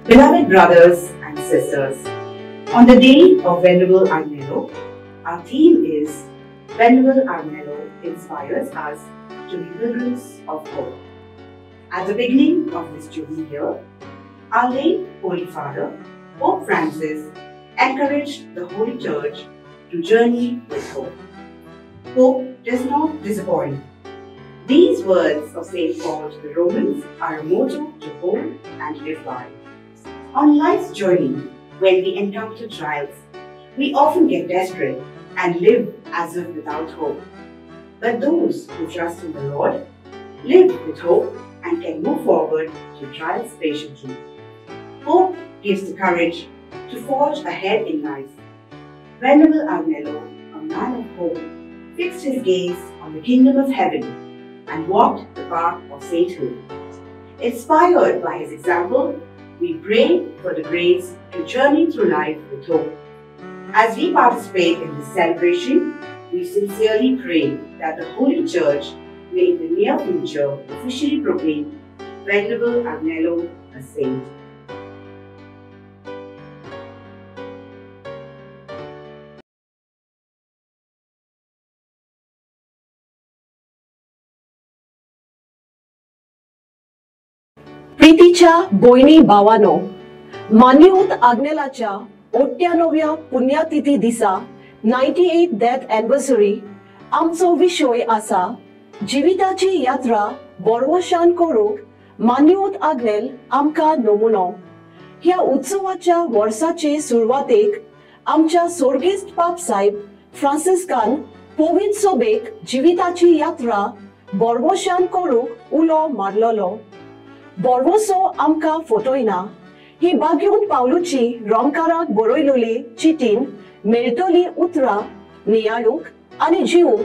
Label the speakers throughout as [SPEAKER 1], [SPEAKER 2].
[SPEAKER 1] Beloved brothers and sisters, on the day of Venerable Agnelo, our theme is Venerable Agnelo inspires us to be pilgrims of hope. At the beginning of this Jubilee year, our late Holy Father, Pope Francis, encouraged the Holy Church to journey with hope. Hope does not disappoint. These words of St. Paul to the Romans are a motto to hold and live by. On life's journey, when we encounter trials, we often get desperate and live as if without hope. But those who trust in the Lord live with hope and can move forward through trials patiently. Hope gives the courage to forge ahead in life. Venerable Agnelo, a man of hope, fixed his gaze on the kingdom of heaven and walked the path of sainthood. Inspired by his example, we pray for the grace to journey through life with hope. As we participate in this celebration, we sincerely pray that the Holy Church may in the near future officially proclaim Venerable Agnelo a saint.
[SPEAKER 2] प्रीतीच्या भयणी भावानो, मान्यवंत आग्नेलाच्या 98व्या पुण्यतिथी दिसा 98th death anniversary आमचो विशय आसा जिविताची यात्रा बोरवशान करूंक मान्यवंत आग्नेल आमकां नमुनो. ह्या उत्सवाच्या वर्साचे सुरवातेक आमच्या सोर्गेस्त पाप साहेब फ्रांसिस्कान पवित्र सोबेक जिविताची यात्रा बोरवशान करूंक उलो मारलेलो. बोरवसो आमकां फटयना ही बागेवन पावलूची रोमकाराक बरयलेली चिटीन मेळटली उतरां नियाळूंक आनी जिवूंक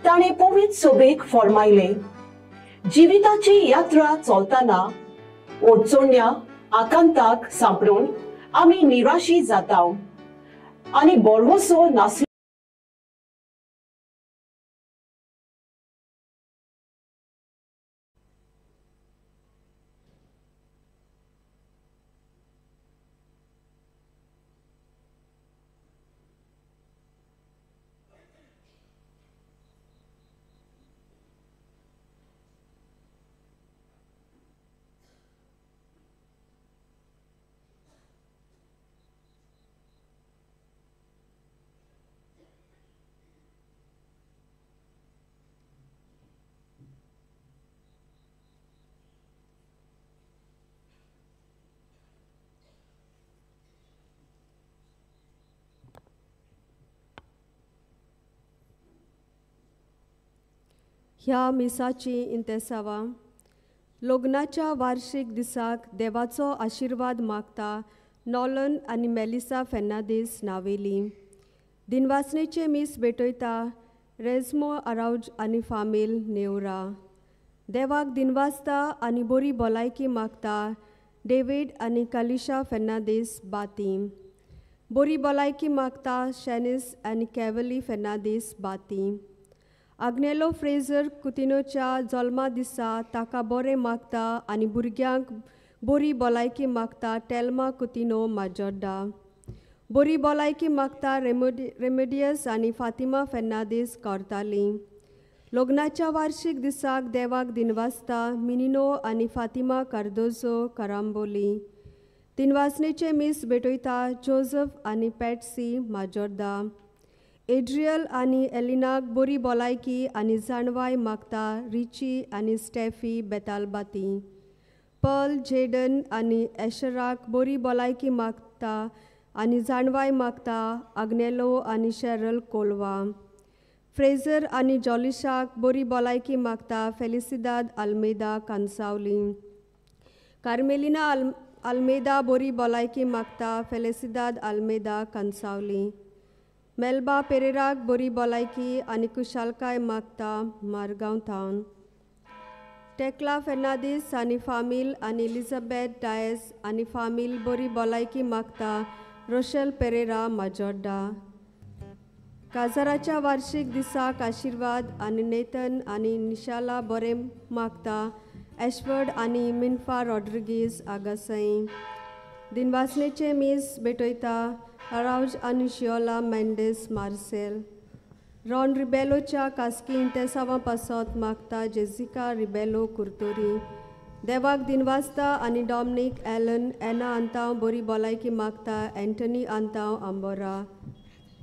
[SPEAKER 2] ताणें पवित्र सोबेक फॉर्मायले. जिविताची यात्रा चलतना अडचण्या आकांताक सांपडून आमी निराशी जाता आनी बोरवसो नासलो.
[SPEAKER 3] ह्या मिसाची इंतेसावा लग्नाच्या वार्षिक दिसाक देवाचो आशिर्वाद मागता नॉलन आनी मेलिसा फेर्नांदीस नावेली. दिनवासनेचे मीस भेटयता रेजमो आरावज आनी फामील नेवरा. देवाक दिनवासता आनी बरी भलायकी मागता डेवीड आनी कलिशा फेर्नांदीस बाती. बरी भलायकी मागता शॅनिस आनी कॅवली फेर्नांदीस बाती. आग्नेलो फ्रेजर कुतिनोच्या जल्मा दिसा ताका बरें मागता आनी भुरग्यांक बरी भलायकी मागता टेल्मा कुतिनो माजोड्डा. बरी भलायकी मागता रेमेडियस आनी फातिमा फेर्नांदीस करताली. लग्नाच्या वार्षिक दिसाक देवाक दिनवासता मिनिनो आनी फातिमा कार्दोजो करांबोली. दिनवासनेचे मीस भेटयता जोजफ आनी पॅटसी माजोड्डा. एड्रियल आनी एलिनाक बरी भलायकी आनी जाणवाय मागता रिची आनी स्टेफी बेतालबाती. पर्ल जेडन आनी एशराक बरी भलायकी मागता आनी जाणवाय मागता आग्नेलो आनी शेरल कोलवा. फ्रेजर आनी जॉलिशाक बरी भलायकी मागता फेलिसिदाद आल्मेदा कांसावली. कार्मेलिना आल्मेदा बरी भलायकी मागता फेलिसिदाद आल्मेदा कांसावली. मेल्बा पेरेराक बरी भलायकी आनी कुशालकाय मागता मारगांव थावन. टेकला फेर्नांदीस आनी फामील आनी एलिझाबेथ डायस आनी फामील बरी भलायकी मागता रोशेल पेरेरा माजोड्डा. काजाराच्या वार्षिक दिसाक आशिर्वाद आनी नेतन आनी निशाला बरें मागता एशवर्ड आनी मिन्फा रॉड्रिगीज आगासई. दिनवासनेचें मीस भेटयता आरावज आनी शियोला मेंडेस मार्सेल. रॉन रिबेलोच्या कास्की इंतेसांवां पासत मागता जेसिका रिबेलो कुर्तोरी. देवाक दिनवासता आनी डॉमनीक एलन एना आंतांव बरी भलायकी मागता एंटनी आंतांव आंबोरा.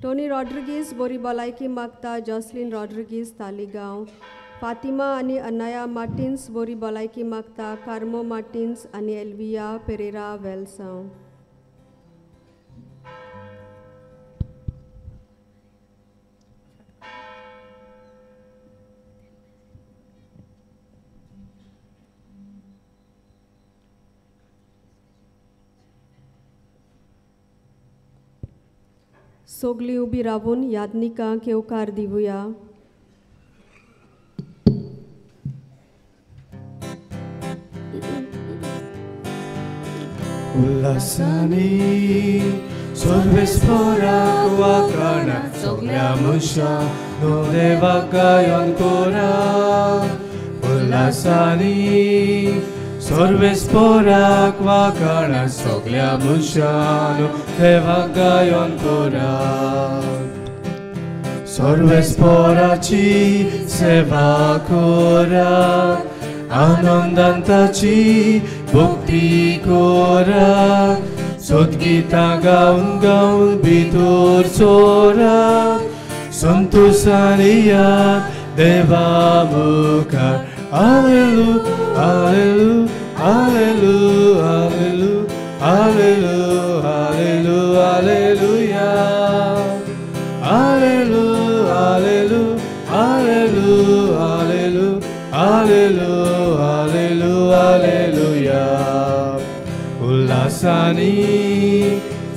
[SPEAKER 3] टोनी रॉड्रिगीस बरी भलायकी मागता जॉसलीन रॉड्रिगीस तालिगांव. फातिमा आनी अनाया मार्टिन्स बरी भलायकी मागता कार्मो मार्टिन्स आनी एल्विया पेरेरा वेलसांव. सगळीं उबी रावून यादनिकांक येवकार दिवया.
[SPEAKER 4] उल्हासांनी सर्वेस्पराक वाखाणा सगल्या मनशां देवाक गायन करा. उल्हासांनी सर्वेस्पराक वाखाणा सगल्या मनशां देवाक गायन करा. सर्वेस्पराची सेवा करा, आनंदान ताची भक्ती करा, सद्गीतां गावन गावन भितर सोरा, संतोशान याद देवा मुखार. आलेलू आलेलू आलेलू आलेलू आलेलू आलेलू आलेलुया. आलेलू आलेलू आलेलू आलेलू आलेलू आलेलू आलेलुया. उल्हासांनी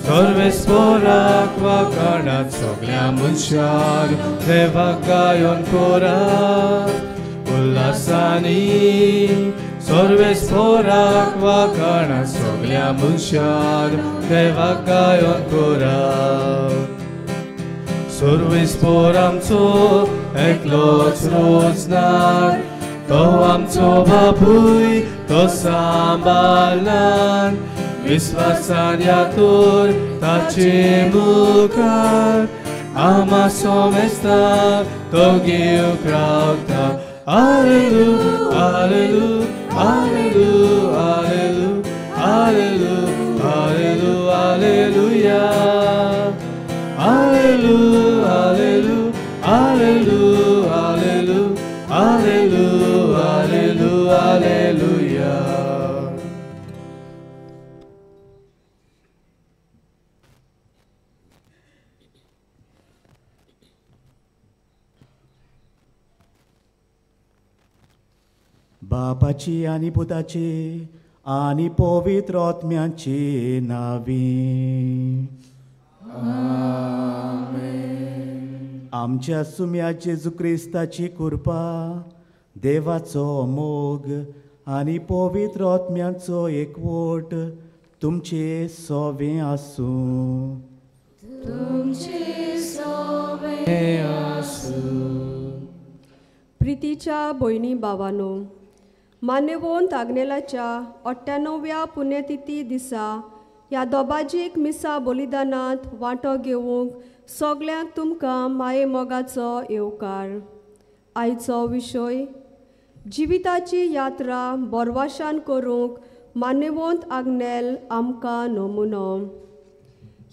[SPEAKER 4] सर्वेस्पराक वाखाणात सगल्या मनशांक देवाक गायन करा. उल्हासांनी सर्वेस्पराक वाखाणात सगल्या मनशांक देवाक गायन करा. सर्वेस्पर आमचो एकलोच रोजनार, तो आमचो बापूय तो सांबाळनार, विस्वासान यातूर ताचे मुखार, आमा सोमेस्ता तो घेवंक रावता. आलेलू आलेलू आलेलू आलेलू आलेलू आलेलू आलेलुया. आलेलू आलेलू आलेलू आलेलू आलेलू आलेलू आलेलुया.
[SPEAKER 5] बापाची आनी पुताची आनी पवित्र आत्म्याची नावी.
[SPEAKER 4] आमेन.
[SPEAKER 5] आमच्या सुम्या जेजू क्रिस्ताची कृपा, देवाचो मोग आनी पवित्र आत्म्याचो एकवट तुमचे सोवे आसूं.
[SPEAKER 4] तुमचे सोवे आसूं.
[SPEAKER 3] प्रितीच्या भयणी भावानो, मान्यवंत आग्नेलाच्या 98व्या पुण्यतिथी दिसा ह्या दोबाजीक मिसा बलिदानांत वांटो घेवंक सगल्यांक तुमकां माये मोगाचो येवकार. आयचो विशय जिविताची यात्रा बोरवाशान करूंक मान्यवंत आग्नेल आमकां नमुनो.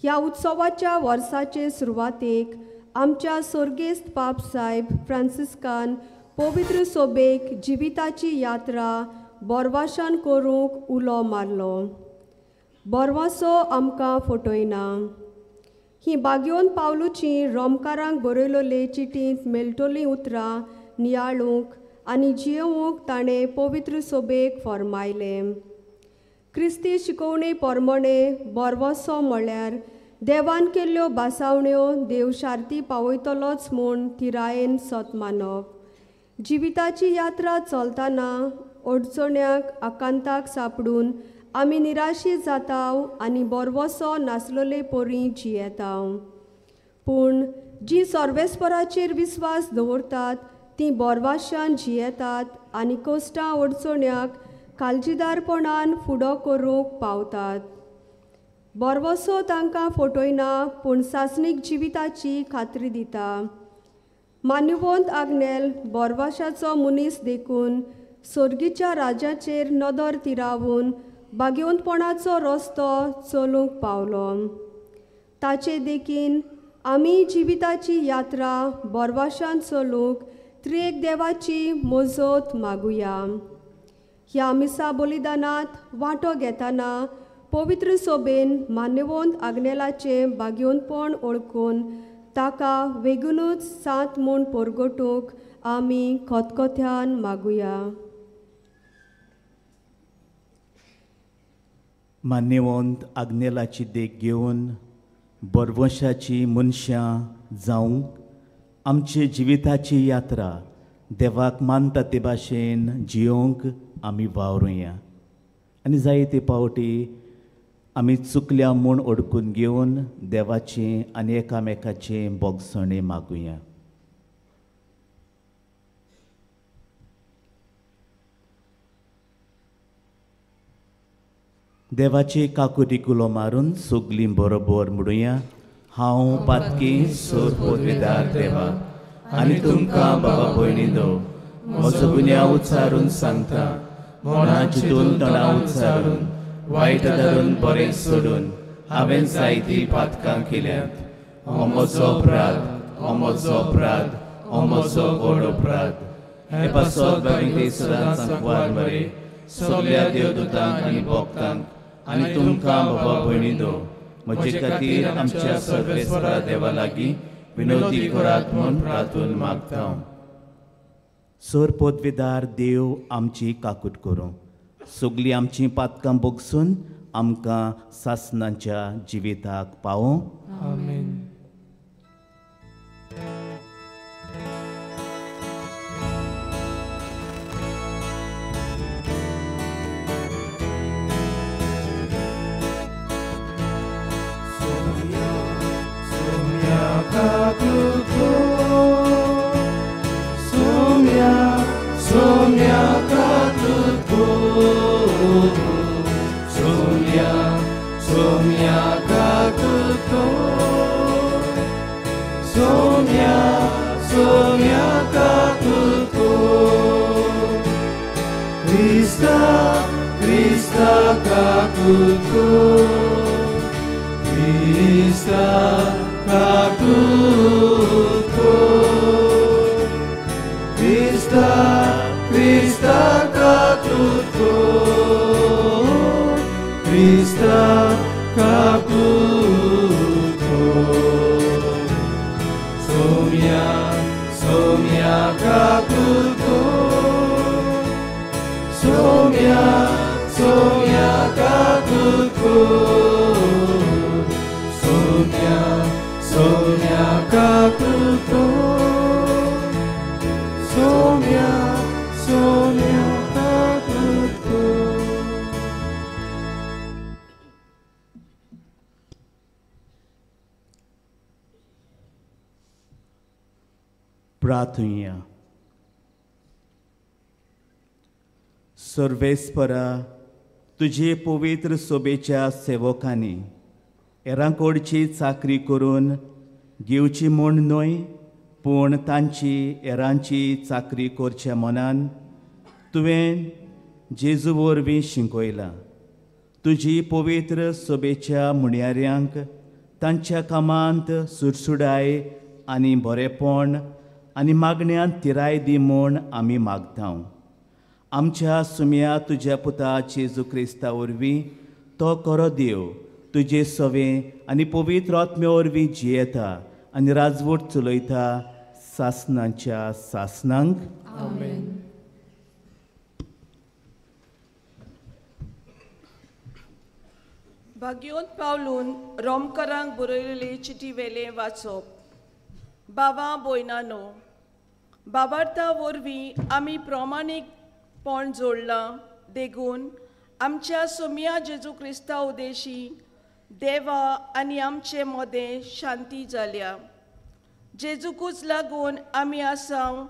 [SPEAKER 3] ह्या उत्सवाच्या वर्साचे सुरवातेक आमच्या सोर्गेस्त पाप साहेब फ्रांसिस्कान पवित्र सोबेक जिविताची यात्रा बोरवाशान करूंक उलो मारलो. बोरवासो आमकां फटयना. ही बागयोन पावलूची रोमकारांक बरयलोले चिटींत मेळटलीं उतरां नियाळूंक आनी जियोवंक ताणें पवित्र सोबेक फॉर्मायलें. क्रिस्ती शिकोवणे पोरमणे बोरवासो म्हळ्यार देवान केल्ल्यो भासावण्यो देव शार्ती पावयतलोच म्हूण थिरायेन सत मानप. जिविताची यात्रा चलतना अडचण्याक आकांताक सापडून आमी निराशी जाताव आनी बोरवसो नासलोले परी जियेताव. पूण जीं सर्वेस्पराचेर विस्वास दवरतात तीं बोरवाशान जियेतात आनी कश्टां अडचण्याक काळजीदारपणान फुडो करूंक पावतात. बोरवसो तांकां फटयना पूण सासणीक जिविताची खात्री दिता. मान्यवंत आग्नेल बोरवाशाचो मनीस देखून सोर्गीच्या राज्याचेर नदर तिरावून भाग्यवंतपणाचो रस्तो चलूंक पावलो. ताचे देखीन आमी जिविताची यात्रा बोरवाशान चलूंक त्रिएक देवाची मजत मागुया. ह्या मिसा बलिदानांत वांटो घेतना पवित्र सोबेन मान्यवंत आग्नेलाचें भाग्यवंतपण वळखून ताका वेगूनच सात म्हूण परगटूंक आमी खतखत्यान मागुया.
[SPEAKER 5] मान्यवंत आग्नेलाची देख घेवन बरवंशाची मनशां जावंक आमचे जिविताची यात्रा देवाक मानता ते भाशेन जियोंक आमी वावरुया आनी जायते पावटी आमी चुकल्या म्हूण अडकून घेवन देवाचें आनी एकामेकाचें बोगसणें मागुया. देवाचे काकुरी उलो मारून सगलीं बरोबर म्हणुया. हांव पातकी सोर पदवेदार देवा आनी तुमकां बाबा भयणी दो म्हजो गुन्यांव उच्चारून सांगता. मना चिंतून तोंडा उच्चारून वायट धरून बरें सोडून हांवें जायतीं पातकां केल्यांत. हो म्हजो अपराध, हो म्हजो अपराध, हो म्हजो व्हड अपराध. हे पासत बाबा सदांच सांकवार मरे सगल्या देवदूतांक आनी भक्तांक आनी तुमकां बाबा भयणी दो म्हजे खातीर आमच्या सर्वेस्परा देवा लागीं विनोदी करात म्हूण प्रार्थून मागता. सोर पदवेदार देव आमची काकूट करूं, सगलीं आमचीं पातकां बोगसून आमकां सासणाच्या जिविताक पावों.
[SPEAKER 4] आमेन.
[SPEAKER 5] प्रार्थुया. सर्वेस्परा तुजे पवित्र सोबेच्या सेवकांनी एरांकोडची चाकरी करून घेवची म्हूण न्हय पूण तांची एरांची चाकरी करच्या मनान तुवें जेजू वरवीं शिंकयलां. तुजी पवित्र सोबेच्या म्हणयाऱ्यांक तांच्या कामांत सुडसुडाय आनी बरेपण आनी मागण्यांत तिराय दी म्हूण आमी मागता. आमच्या सुम्या तुज्या पुता जेजू क्रिस्ता वरवीं तो खरो देव तुजे सवे आनी पवित्र आत्म्या वरवीं जियेता आनी राजवट चलयता सासणाच्या सासणांक.
[SPEAKER 4] आमेन.
[SPEAKER 6] भाग्योंत पावलून रोमकरांक बरयलेले चिटी वेलें वाचप. बाबा भयणानो, बाबार्था वरवीं आमी प्रमाणीकपण जोडलां देखून आमच्या सोम्या जेजू क्रिस्ता उदेशी देवा आनी आमचे मदें शांती जाल्या. जेजूकूच लागून आमी आसाव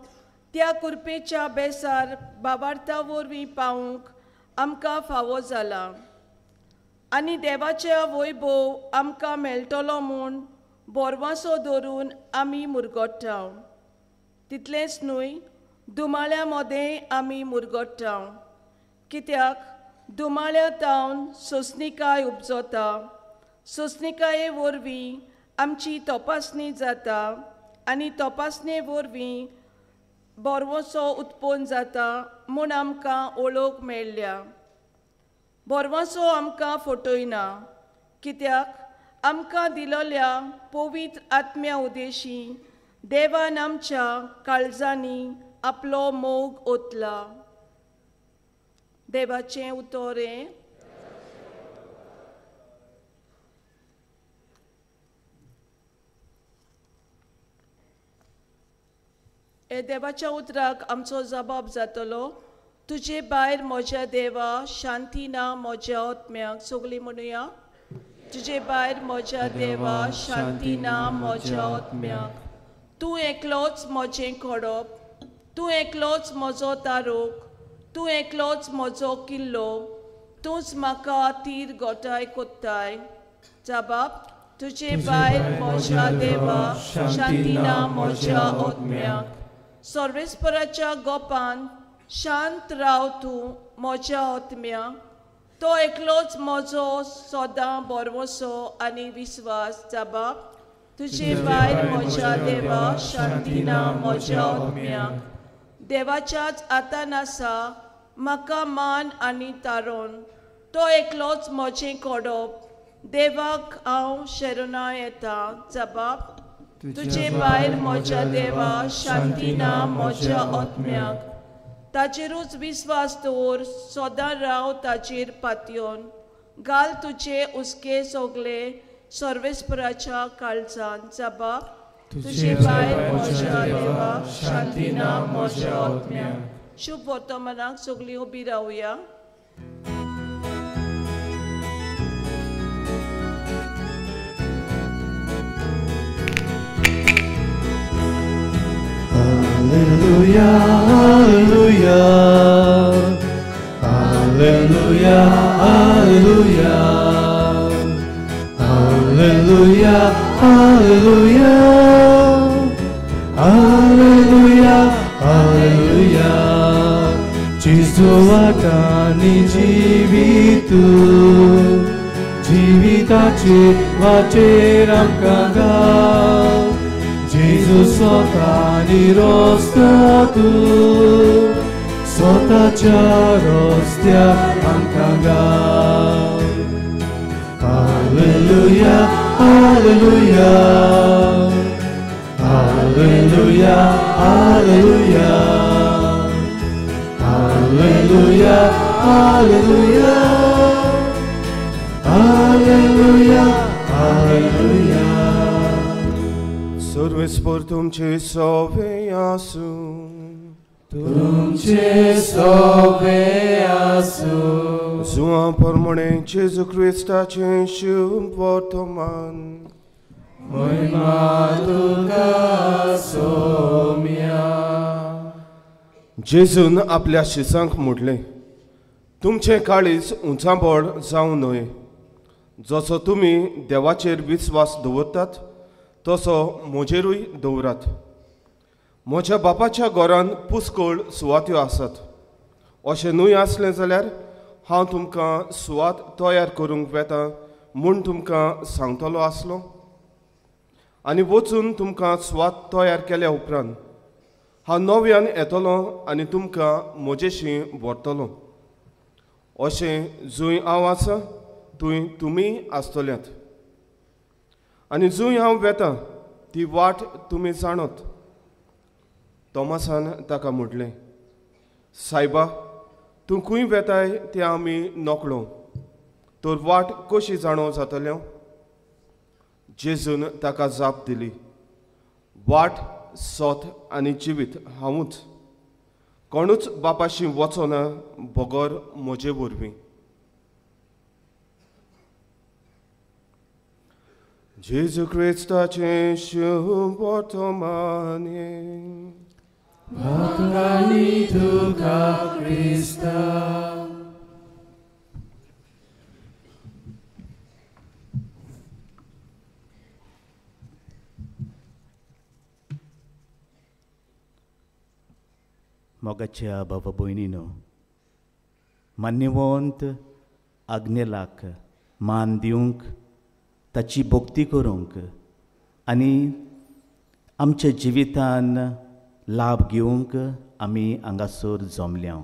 [SPEAKER 6] त्या कुरपेच्या बेसार बाबार्था वरवीं पावूंक आमकां फावो जाला. आनी देवाच्या वैभव आमकां मेळटलो म्हूण बोरवासो दवरून आमी मुरगट्टा. तितलेंच न्हय, दुमाळ्या मदें आमी मुरगट्टा, कित्याक दुमाळ्या तावन सोंसणिकाय उपजता, सोंसणिकाये वरवीं आमची तपासणी जाता आनी तपासणे वरवीं बोरवसो उत्पन्न जाता म्हूण आमकां ओळख मेळ्ळ्या. बोरवासो आमकां फटयना, कित्याक आमकां दिलोल्या पवित्र आत्म्या उदेशी देवान आमच्या काळजांनी आपलो मोग ओतला. देवाचें उतर हें. हे देवाच्या उतराक आमचो जबाब जातलो. तुजे भायर म्हज्या देवा शांती ना म्हज्या आत्म्याक. सगळीं म्हणुया, तुजे भायर म्हज्या देवा शांती ना म्हज्या आत्म्याक. तूं एकलोच म्हजें खडप, तूं एकलोच म्हजो तारोक, तूं एकलोच म्हजो किल्लो, तूंच म्हाका तीर गोठाय कोत्ताय. जबाब, तुजे भायर म्हज्या देवा शांती ना म्हज्या आत्म्याक. सर्वेस्पराच्या गोपान शांत राव तूं म्हज्या आत्म्या, तो एकलोच म्हजो सदां भरवसो आनी विस्वास. जबाब, तुजे भायर म्हज्या देवा शांती ना म्हज्या आत्म्याक. देवाच्याच हातान आसा म्हाका मान आनी तारण, तो एकलोच म्हजें कोडप, देवाक हांव शरणा येता. जबाब, तुजे भायर म्हज्या देवा शांती ना म्हज्या आत्म्याक. ताचेरूच विस्वास दवर, सदां राव ताचेर पातयेवन, घाल तुजे हुस्के सगळे सर्वेस्पराच्या काळजान. जबाब, तुजे भायर म्हज्या देवा शांती ना म्हज्या आत्म्याक. शुभ वर्तमानाक सगळीं उबी रावया.
[SPEAKER 4] Alleluia, alleluia, alleluia, alleluia, alleluia, alleluia, alleluia, alleluia. Gesù atani jivitu, jivitache vacheram kaga. Gesù sotani rostatu, sotacha rostia amkanga. Alleluia, alleluia, alleluia, alleluia, alleluia, alleluia, alleluia, alleluia.
[SPEAKER 7] सर्वेस्पर तुमचे सोवे आसूं.
[SPEAKER 4] तुमचे सोवे आसूं.
[SPEAKER 7] जुआं प्रमाणे जेजू क्रिस्ताचें शुभ वर्तमान.
[SPEAKER 4] महिमा तुका सोम्या.
[SPEAKER 7] जेजून आपल्या शिसांक म्हटलें, तुमचें काळीज उंचाबळ जावं न्हय. जसो तुमी देवाचेर विस्वास दवरतात तसो म्हजेरूय दवरात. म्हज्या बापाच्या घरान पुस्कळ सुवात्यो आसात. अशें न्हय आसलें जाल्यार हांव तुमकां सुवात तयार करूंक वेता म्हूण तुमकां सांगतलो आसलो. आनी वचून तुमकां सुवात तयार केल्या उपरांत हांव नव्यान येतलो आनी तुमकां म्हजेशी व्हरतलो. अशें जंय हांव आसा थंय तुमी आसतल्यात आनी जंय हांव वेता ती वाट तुमी जाणत. तॉमासान ताका म्हटलें, सायबा, तूं खंय वेताय तें आमी नकळो, तर वाट कशी जाणो जातल्यो? जेजून ताका जाप दिली, वाट, सत आनी जिवीत हांवूच. कोणूच बापाशी वचना बगर म्हजे वरवीं. जेजू क्रिस्ताचें शुभ वर्तमान.
[SPEAKER 4] भागानी तुका क्रिस्ता.
[SPEAKER 5] मोगाच्या बाबा भयणीनो, मान्यवंत आग्नेलाक मान दिवंक, ताची भक्ती करूंक आनी आमच्या जिवितान लाभ घेवंक आमी हांगासर जमल्या.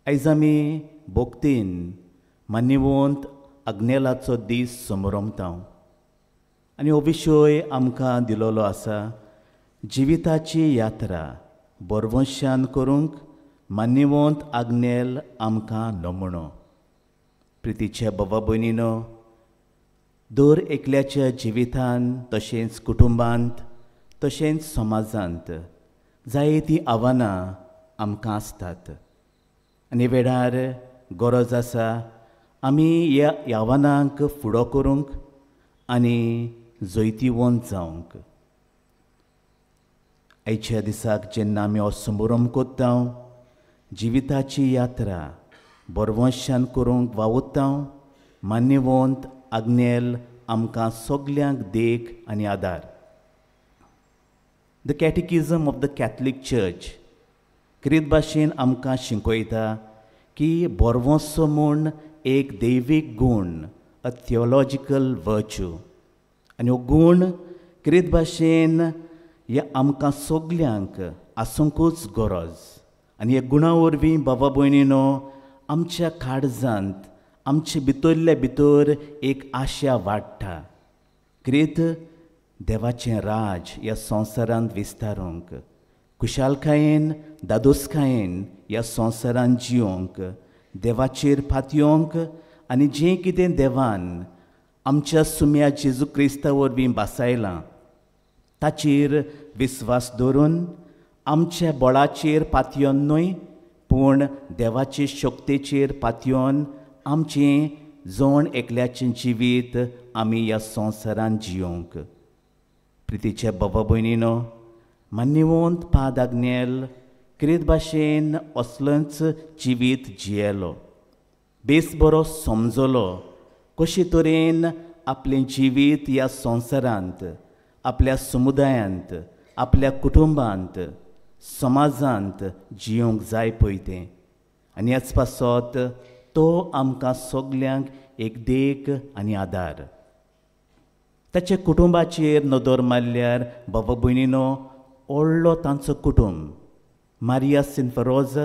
[SPEAKER 5] आयज आमी भक्तीन मान्यवंत आग्नेलाचो दीस समरमता आनी हो विशय आमकां दिलोलो आसा, जिविताची यात्रा बरवंशान करूंक मान्यवंत आग्नेल आमकां नमुनो. प्रितीच्या बाबा भयणीनो, दर एकल्याच्या जिवितान तशेंच कुटुंबांत तशेंच समाजांत जायतीं आव्हानां आमकां आसतात आनी वेळार गरज आसा आमी ह्या आव्हानांक फुडो करूंक आनी जैतिवंत जावंक. आयच्या दिसाक जेन्ना आमी हो समारंभ करता, जिविताची यात्रा बरवंशान करूंक वावुरता, मान्यवंत आग्नेल आमकां सगल्यांक देख आनी आदार. The catechism of the Catholic church क्रीत भाशेन आमकां शिकयता की बरवंसो म्हूण एक दैवीक गूण, अ थियोलॉजिकल वर्च्यू, आनी हो गूण क्रीत भाशेन ह्या आमकां सगल्यांक आसूंकूच गरज. आनी ह्या गुणा वरवीं बाबा भयणीनो आमच्या काळजांत आमचे भितरले भितर एक आशा वाडटा क्रीत देवाचें राज ह्या संवसारांत विस्तारूंक, खुशालकायेन दादोसकायेन ह्या संवसारांत जियोंक, देवाचेर पातयोंक आनी जें कितें देवान आमच्या सुम्या जेजू क्रिस्ता वरवीं बासायलां ताचेर विस्वास दवरून आमच्या बळाचेर पातयोन न्हय पूण देवाचे शक्तेचेर पातयोन आमचें जण एकल्याचें जिवीत आमी ह्या संवसारांत जियोंक. प्रितीच्या बाबा भयणीनो, मान्यवंत पाद आग्नेल क्रीत भाशेन असलोच जिवीत जियेलो, बेस बरो समजलो कशे तरेन आपलें जिवीत ह्या संवसारांत, आपल्या समुदायांत, आपल्या कुटुंबांत, समाजांत जियोंक जाय पळय तें. आनी ह्याच पासत तो आमकां सगल्यांक एक देख आनी आदार. ताच्या कुटुंबाचेर नदर मारल्यार बाबा भयणीनो व्हडलो तांचो कुटुंब, मारिया सिन्फरोज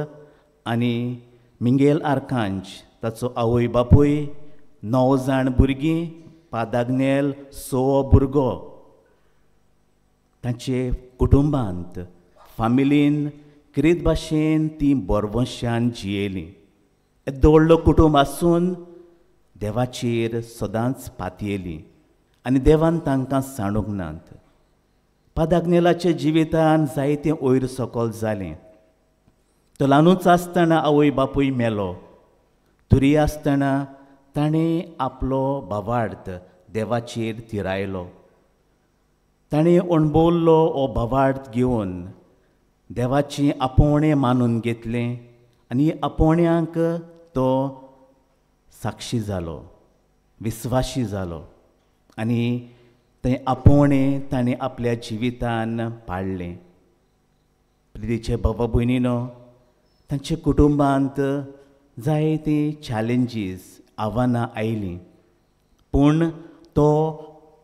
[SPEAKER 5] आनी मिंगेल आर्कांज ताचो आवय बापूय, 9 जाण भुरगीं, पादाग्नेल 6 भुरगो. तांचे कुटुंबांत फामिलीन क्रीत भाशेन ती बरवंशान जियेलीं. येदो व्हडलो कुटुंब आसून देवाचेर सदांच पातयेलीं आनी देवान तांकां सांडूंक नात. पादाग्नेलाच्या जिवितान जायतें वयर सकल जालें. तो ल्हानूच आसतना आवय बापूय मेलो, तरी आसतना ताणें आपलो भावार्थ देवाचेर थिरायलो. ताणें अणभवल्लो हो भावार्थ घेवन देवाचें आपोवणें मानून घेतलें आनी आपोवण्यांक तो साक्षी जालो, विस्वाशी जालो आनी तें आपोवणें ताणें आपल्या जिवितान पाळ्ळें. प्रितीचे बाबा भयणीनो, तांच्या कुटुंबांत जायतीं चॅलेंजीस, आव्हानां आयलीं, पूण तो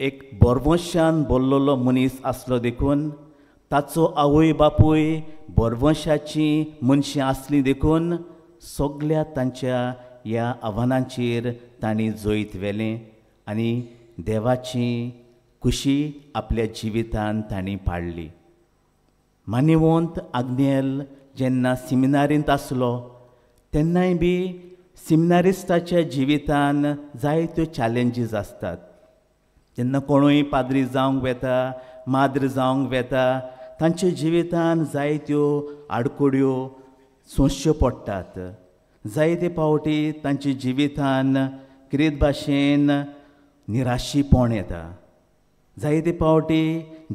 [SPEAKER 5] एक बरवंशान बोल्लोलो मनीस आसलो देखून ताचो आवय बापूय बरवंशाचीं मनशां आसलीं देखून सगल्या तांच्या ह्या आव्हानांचेर तांणी जैत व्हेलें आनी देवाची खुशी आपल्या जिवितान तांणी पाळ्ळी. मान्यवंत आग्नेल जेन्ना सिमिनारींत आसलो तेन्नाय बी सिमिनारिस्टाच्या जिवितान जायत्यो चॅलेंजीस आसतात. जेन्ना कोणूय पाद्री जावंक वेता, माद्र जावंक वेता, तांच्या जिवितान जायत्यो आडखळ्यो सोंसच्यो पडटात. जायते फावटी तांच्या जिवितान क्रीत भाशेन निराशीपण येता, जायते फावटी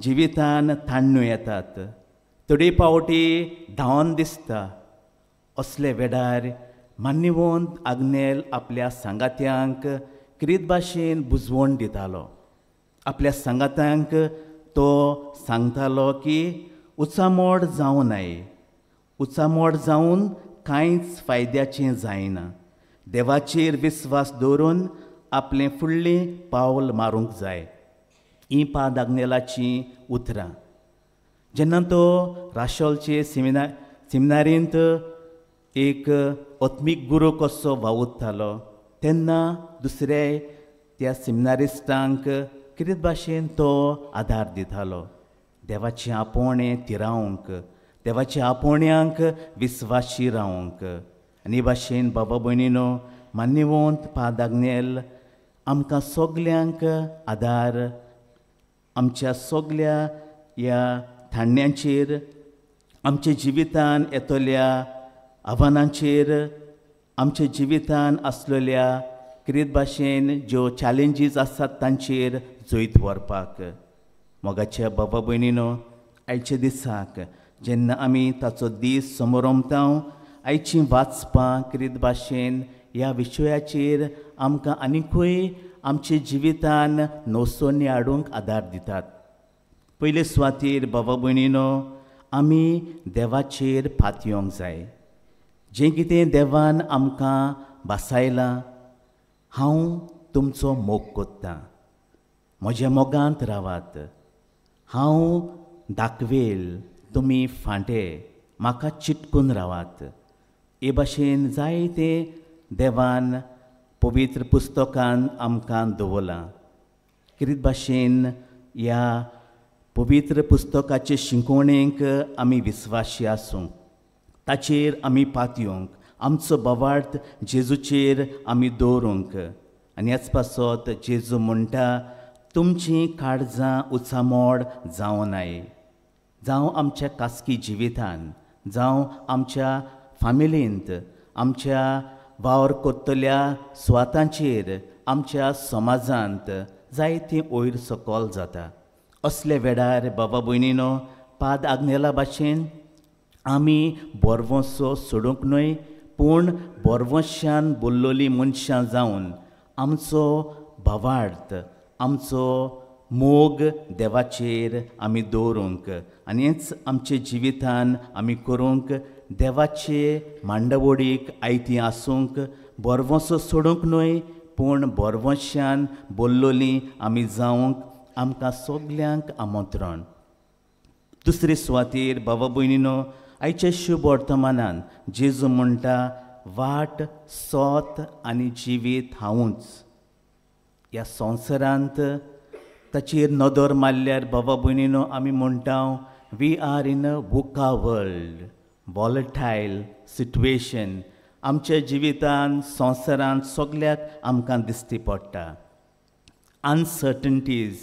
[SPEAKER 5] जिवितान ताण्ण्यो येतात, थोडे फावटी धांवन दिसता. असले वेळार मान्यवंत आग्नेल आपल्या सांगात्यांक क्रीत भाशेन बुजवण दितालो. आपल्या सांगात्यांक तो सांगतालो की उचामोड जावं नये, उचामोड जावन कांयच फायद्याचें जायना. देवाचेर विस्वास दवरून आपलें फुडलें पावल मारूंक जाय. ही पाद आग्नेलाचीं उतरां. जेन्ना तो राशोलचे सिमिनारींत एक आत्मीक गुरू कसो वावुरतालो तेन्ना दुसरे त्या सिमिनारिस्टांक कितें भाशेन तो आदार दितालो. देवाचें आपोवणें तिरावंक, देवाच्या आपोवण्यांक विस्वाशी रावंक. आनी भाशेन बाबा भयणीनो, मान्यवंत पाद आग्नेल आमकां सगल्यांक आदार, आमच्या सगल्या ह्या थाण्याचेर, आमच्या जिवितान येतल्या आव्हानांचेर, आमच्या जिवितान आसलेल्या कितें भाशेन ज्यो चॅलेंजीस आसात तांचेर जैत व्हरपाक. मोगाच्या बाबा भयणीनो, आयच्या दिसाक जेन्ना आमी ताचो दीस समोरमता, आयचीं वाचपां कितें भाशेन ह्या विशयाचेर आमकां आनिकूय आमच्या जिवितान नवसोनी हाडूंक आदार दितात. पयले सुवातेर बाबा भयणीनो, आमी देवाचेर पातयेवंक जाय. जें कितें देवान आमकां भासायलां, हांव तुमचो मोग कोत्तां, म्हज्या मोगांत रावात, हांव दाखवेल तुमी फांटे, म्हाका चिटकून रावात. हे भाशेन जायते देवान पवित्र पुस्तकान आमकां दवरलां. कितें भाशेन ह्या पवित्र पुस्तकाचे शिंकोवणेक आमी विस्वाशी आसूंक, ताचेर आमी पातयेवंक, आमचो भावार्थ जेजूचेर आमी दवरूंक. आनी ह्याच पासत जेजू म्हणटा, तुमचीं काळजां उचामोड जावं नाय. जावं आमच्या खासगी जिवितान, जावं आमच्या फामिलींत, आमच्या वावर करतल्या सुवातांचेर, आमच्या समाजांत जायतीं वयर सकयल जाता. असले वेळार बाबा भयणीनो, पाद आग्नेला भाशेन आमी बोरवंसो सोडूंक न्हय, पूण बोरवंशान बोल्लोलीं मनशां जावन आमचो भावार्थ, आमचो मोग देवाचेर आमी दवरूंक आनी हेंच आमच्या जिवितान आमी करूंक, देवाचे मांडवडीक आयती आसूंक, बोरवंसो सोडूंक न्हय, पूण बोरवंशान बोल्लोलीं आमी जावंक आमकां सगल्यांक आमंत्रण. दुसरे सुवातेर बाबा भयणीनो, आयच्या शुभ वर्तमानान जेजू म्हणटा, वाट, सोत आनी जिवीत हांवूच. ह्या संवसारांत ताचेर नदर मारल्यार बाबा भयणीनो आमी म्हणटा, we are in a VUCA world, volatile situation. आमच्या जिवितान, संवसारांत सगल्याक आमकां दिश्टी पडटा. अनसर्टन्टीज,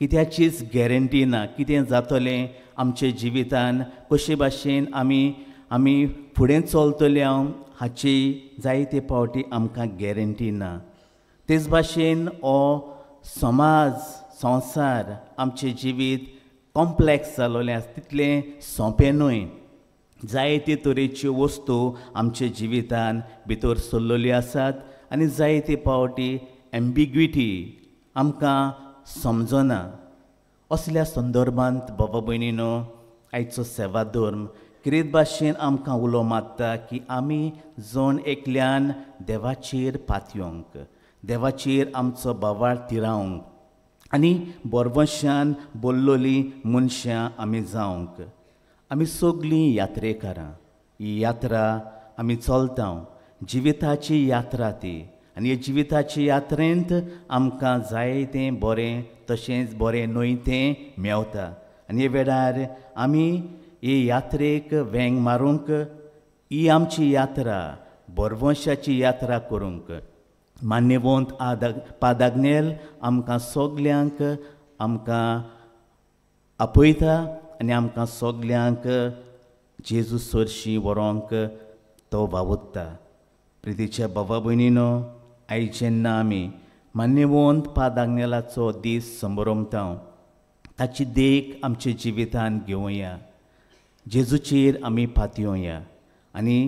[SPEAKER 5] कित्याचीच गॅरंटी ना, कितें जातलें आमच्या जिवितान, कशे भाशेन आमी आमी फुडें चलतले हाची जायते फावटी आमकां गॅरंटी ना. तेच भाशेन हो समाज, संवसार, आमचें जिवीत कॉम्प्लेक्स जालोलें आसा, तितलें सोंपें न्हय. जायते तरेच्यो वस्तू आमच्या जिवितान भितर सरलेल्यो आसात आनी जायते फावटी एम्बिग्विटी आमकां समजना. असल्या संदर्भांत बाबा भयणीनो, आयचो सेवा धर्म कितें भाशेन आमकां उलो मारता की आमी जण एकल्यान देवाचेर पातयेवंक, देवाचेर आमचो भावार्थ तिरावंक आनी बोरवंशान बोल्लोलीं मनशां आमी जावंक. आमी सगलीं यात्रेकारां, ही यात्रा आमी चलता, जिविताची यात्रा ती. आनी हे जिविताचे यात्रेंत आमकां जायतें बरें तशेंच बरें न्हय तें मेवता. आनी हे वेळार आमी हे यात्रेक वेंग मारूंक, ही आमची यात्रा बोरवंशाची यात्रा करूंक मान्यवंत पादाग्नेल आमकां सगल्यांक आमकां आपयता आनी आमकां सगल्यांक जेजू सरशी व्हरोंक तो वावुरता. प्रितीच्या बाबा भयणीनो, आयज जेन्ना आमी मान्यवंत पादाग्नेलाचो दीस समरमता, ताची देख आमच्या जिवितान घेवया, जेजूचेर आमी पातयेवया आनी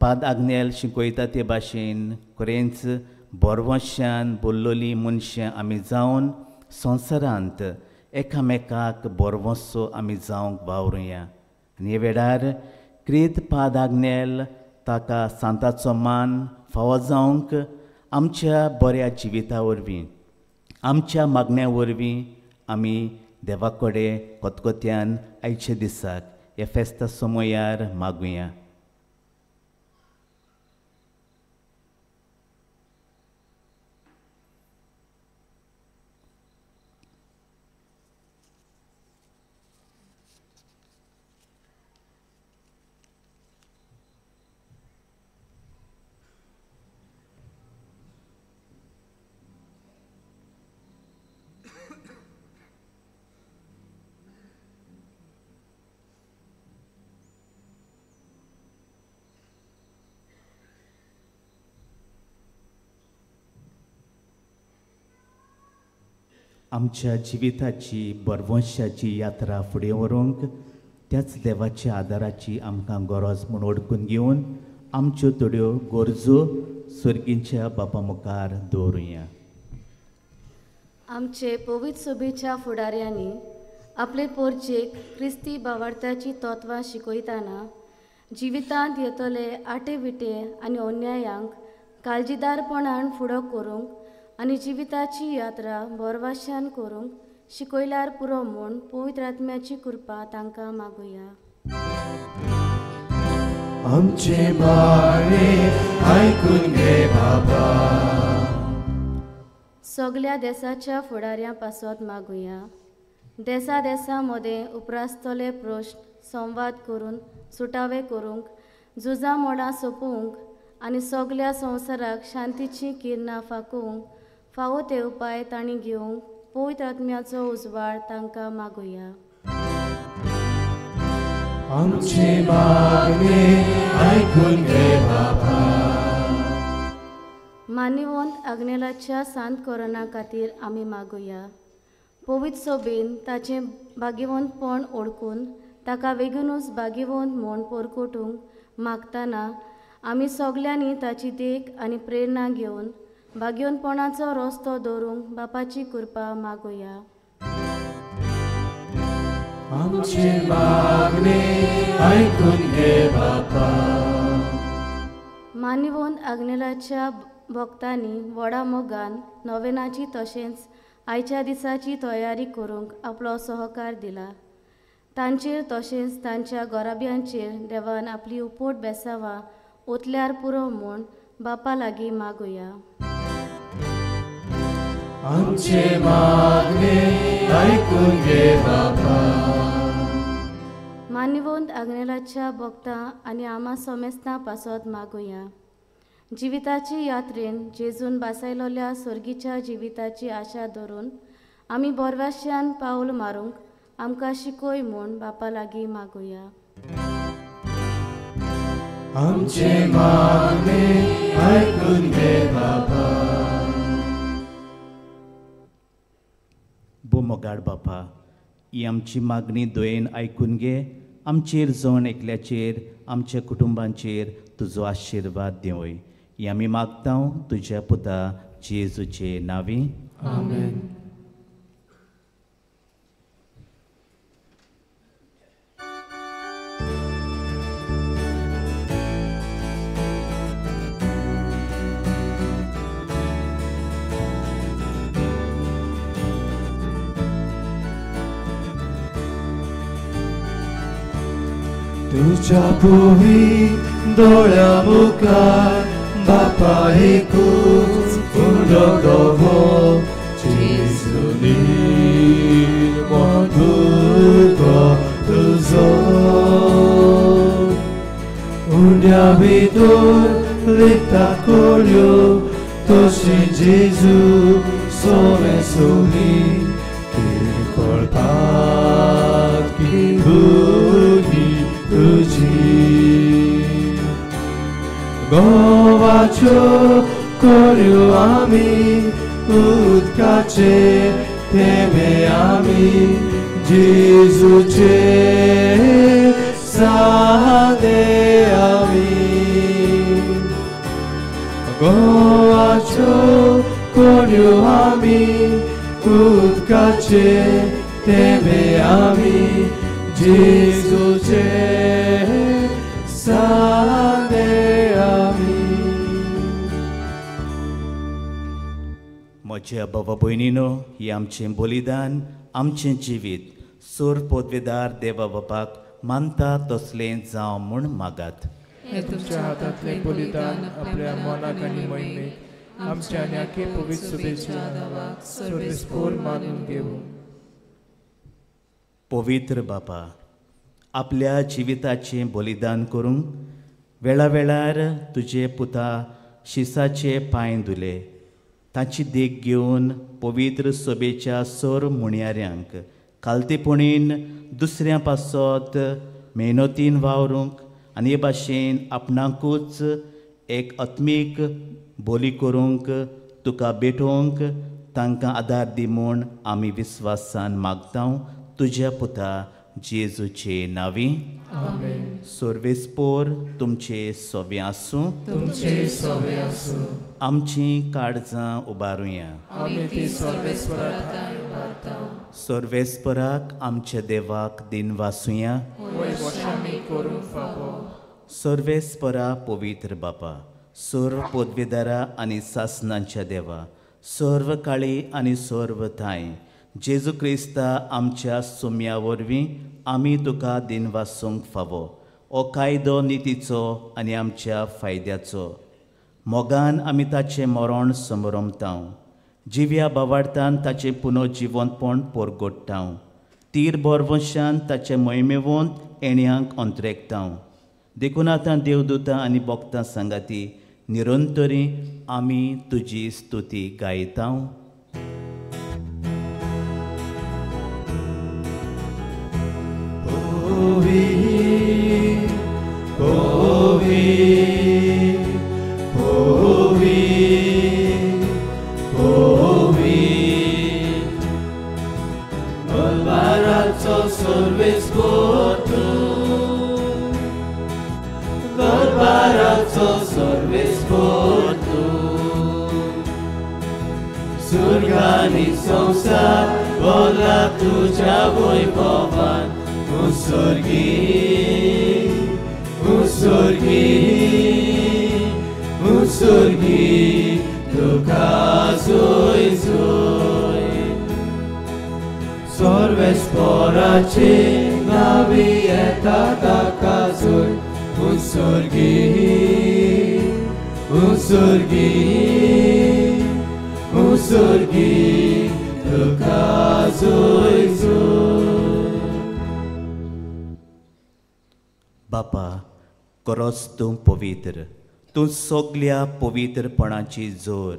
[SPEAKER 5] पाद आग्नेल शिकयता ते भाशेन खरेंच बोरवंशान बोल्लोलीं मनशां आमी जावन संवसारांत एकामेकाक बोरवंसो आमी जावंक वावरुया. आनी हे वेळार क्रेत पाद आग्नेल ताका सांताचो मान फावो जावंक आमच्या बऱ्या जिविता वरवीं आमच्या मागण्या वरवीं आमी देवा कडेन कोतकोत्यान आयच्या दिसाक ह्या फेस्ता समयार मागुया. आमच्या जिविताची बरवंशाची यात्रा फुडें व्हरूंक त्याच देवाच्या आदाराची आमकां गरज म्हूण वळखून घेवन आमच्यो थोड्यो गरजो सर्गींच्या बापा मुखार दवरुया.
[SPEAKER 8] आमचे पवित्र सभेच्या फुडाऱ्यांनी आपले पोरचेक क्रिस्ती भावार्थाची तत्वां शिकयतना जिवितांत येतले आटे विटे आनी अन्यायांक काळजीदारपणान फुडो करूंक आनी जिविताची यात्रा बोरवाशान करूंक शिकयल्यार पुरो म्हूण पवित्र आत्म्याची कृपा तांकां मागुया.
[SPEAKER 4] आमचे मागणे आयकून घे बाबा.
[SPEAKER 8] सगल्या देसाच्या फुडाऱ्यां पासत मागुया. देसा देसा मदें उपरासतले प्रश्न संवाद करून सुटावे करूंक झुजां मोडां सोंपोवंक आनी सगल्या संवसाराक शांतीचीं किरणां फाकोवंक फावो ते उपाय तांणी घेवंक पवित्र आत्म्याचो उजवाड तांकां मागुया.
[SPEAKER 4] आमचे मागणे आयकून घे बाबा.
[SPEAKER 8] मानिवंत आग्नेलाच्या सांत कोरोना खातीर आमी मागुया. पवित्र सोबेन ताचें भाग्यवंतपण ओळखून ताका बेगीनूच भाग्यवंत म्हूण परकोटूंक मागतना आमी सगल्यांनी ताची देख आनी प्रेरणा घेवन भाग्यवंतपणाचो रस्तो दवरूंक बापाची कृपा मागुया.
[SPEAKER 4] आमचे मागणे आयकून घे बापा.
[SPEAKER 8] मानिवंत आग्नेलाच्या भक्तांनी व्हडा मोगान नोवेनाची तशेंच आयच्या दिसाची तयारी करूंक आपलो सहकार दिला. तांचेर तशेंच तांच्या घराब्यांचेर देवान आपली उपोट बेसावां ओतल्यार पुरो म्हूण बापा लागीं मागुया.
[SPEAKER 4] आमचे मागणे आयकून घे बापा.
[SPEAKER 8] मानिवंत आग्नेलाच्या भक्तां आनी आमा सोमेस्तां पासत मागुया. जिविताची यात्रेन जेजून बासायलोल्या सर्गीच्या जिविताची आशा धरून आमी बोरवाश्यान पावल मारूंक आमकां शिकय म्हूण बापा लागीं मागुया.
[SPEAKER 4] आमचे मागणे आयकून घे बापा.
[SPEAKER 5] भो मोगाड बापा, ही आमची मागणी दोयेन आयकून घे. आमचेर जण एकल्याचेर आमच्या कुटुंबांचेर तुजो आशिर्वाद दिवय. ही आमी मागता तुज्या पुता जेजूचे नांवी.
[SPEAKER 4] आमेन. तुझ्या पुवी दोळ्या मुखार बापा एकूच उंडो गवो जेजू निर्मळ भुरगो तुजो उंड्या भितर लिखता कोळयो तशी जेजू सोवे सोली किरकोळ पाकी भुरगीं तुझी गोवाच्यो कोऱ्यो आमी उदकाचे थेंबे आमी जेजूचे सादे आमी गोवाच्यो कोऱ्यो आमी उदकाचे थेंबे आमी जेजूचे
[SPEAKER 5] म्हज्या बाबा भयणीनो, ही आमचें बलिदान, आमचें जिवीत सोर पदवेदार देवा बापाक मानता तसलें जावं म्हूण मागात.
[SPEAKER 9] हें तुमच्या हातांतलें बलिदान आपल्या मनाक आनी मोहिमेक आमच्या आनी आखे पवित्र सभेच्या नांवाक सर्वेस्पोर मानून घेवं.
[SPEAKER 5] पवित्र बापा, आपल्या जिविताचें बलिदान करूंक वेळा वेळार तुजे पुता शिसाचे पांय धुले. ताची देख घेवन पवित्र सभेच्या सोर मुणयाऱ्यांक खालतेपणीन दुसऱ्या पासत मेहनतीन वावरूंक आनी हे भाशेन आपणाकूच एक आत्मीक बोली करूंक तुका भेटोवंक तांकां आदार दी म्हूण आमी विस्वासान मागता तुज्या पुता जेजूचे नांवी.
[SPEAKER 9] आमेन.
[SPEAKER 5] सर्वेस्पोर तुमचे सोबें आसूं.
[SPEAKER 9] तुमचे सोबें आसूं.
[SPEAKER 5] आमचीं काळजां उबारुया.
[SPEAKER 9] आमी ती सर्वेस्परा ठांय उबारता.
[SPEAKER 5] सर्वेस्पराक आमच्या देवाक दिनवासुया.
[SPEAKER 9] वय आमी करूंक फावो.
[SPEAKER 5] सर्वेस्परा पवित्र बापा, सर्व पदवेदारा आनी सासनांच्या देवा, सर्व काळी आनी सर्व ठांय जेजू क्रिस्ता आमच्या सुम्या वरवीं आमी तुका दिनवासूंक फावो. हो कायदो नितीचो आनी आमच्या फायद्याचो. मोगान आमी ताचें मरण समरमता, जिव्या बावार्थान ताचें पुनर्जिवंतपण परगट्टा, तीर बोरवंशान ताचे मोहिमेवंत येण्यांक अंतरेकता. देखून आतां देवदूतां आनी भक्तां सांगाती निरंतरी आमी तुजी स्तुती गायता.
[SPEAKER 4] सुर्गानी संसार बोला तुझ्या वैभवान, मुसुर्गी मुसुर्गी मुसुर्गी तुका जोय जोय. सर्वेस्पराचे नावी येता ताका जोय, मुसुर्गी मुसुर्गी मुसुर्गी तुका जोय जोय.
[SPEAKER 5] बापा, खरोच तूं पवित्र, तूं सगल्या पवित्रपणाची जोर.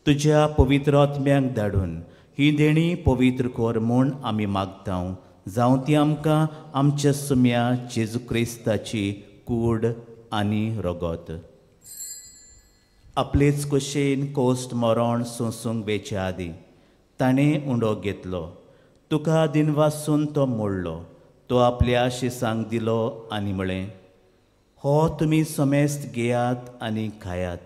[SPEAKER 5] तुज्या पवित्र आत्म्याक धाडून ही देणी पवित्र कर म्हूण आमी मागता. जावं ती आमकां आमच्या सुम्या जेजू क्रिस्ताची कूड आनी रगत. आपलेच कुशेन कोश्ट मरण सोंसूंक वेच्या आदीं ताणें उंडो घेतलो, तुका दिनवासून तो मोडलो, तो आपल्या शिसांक दिलो आनी म्हळें, हो तुमी समेस्त घेयात आनी खायात,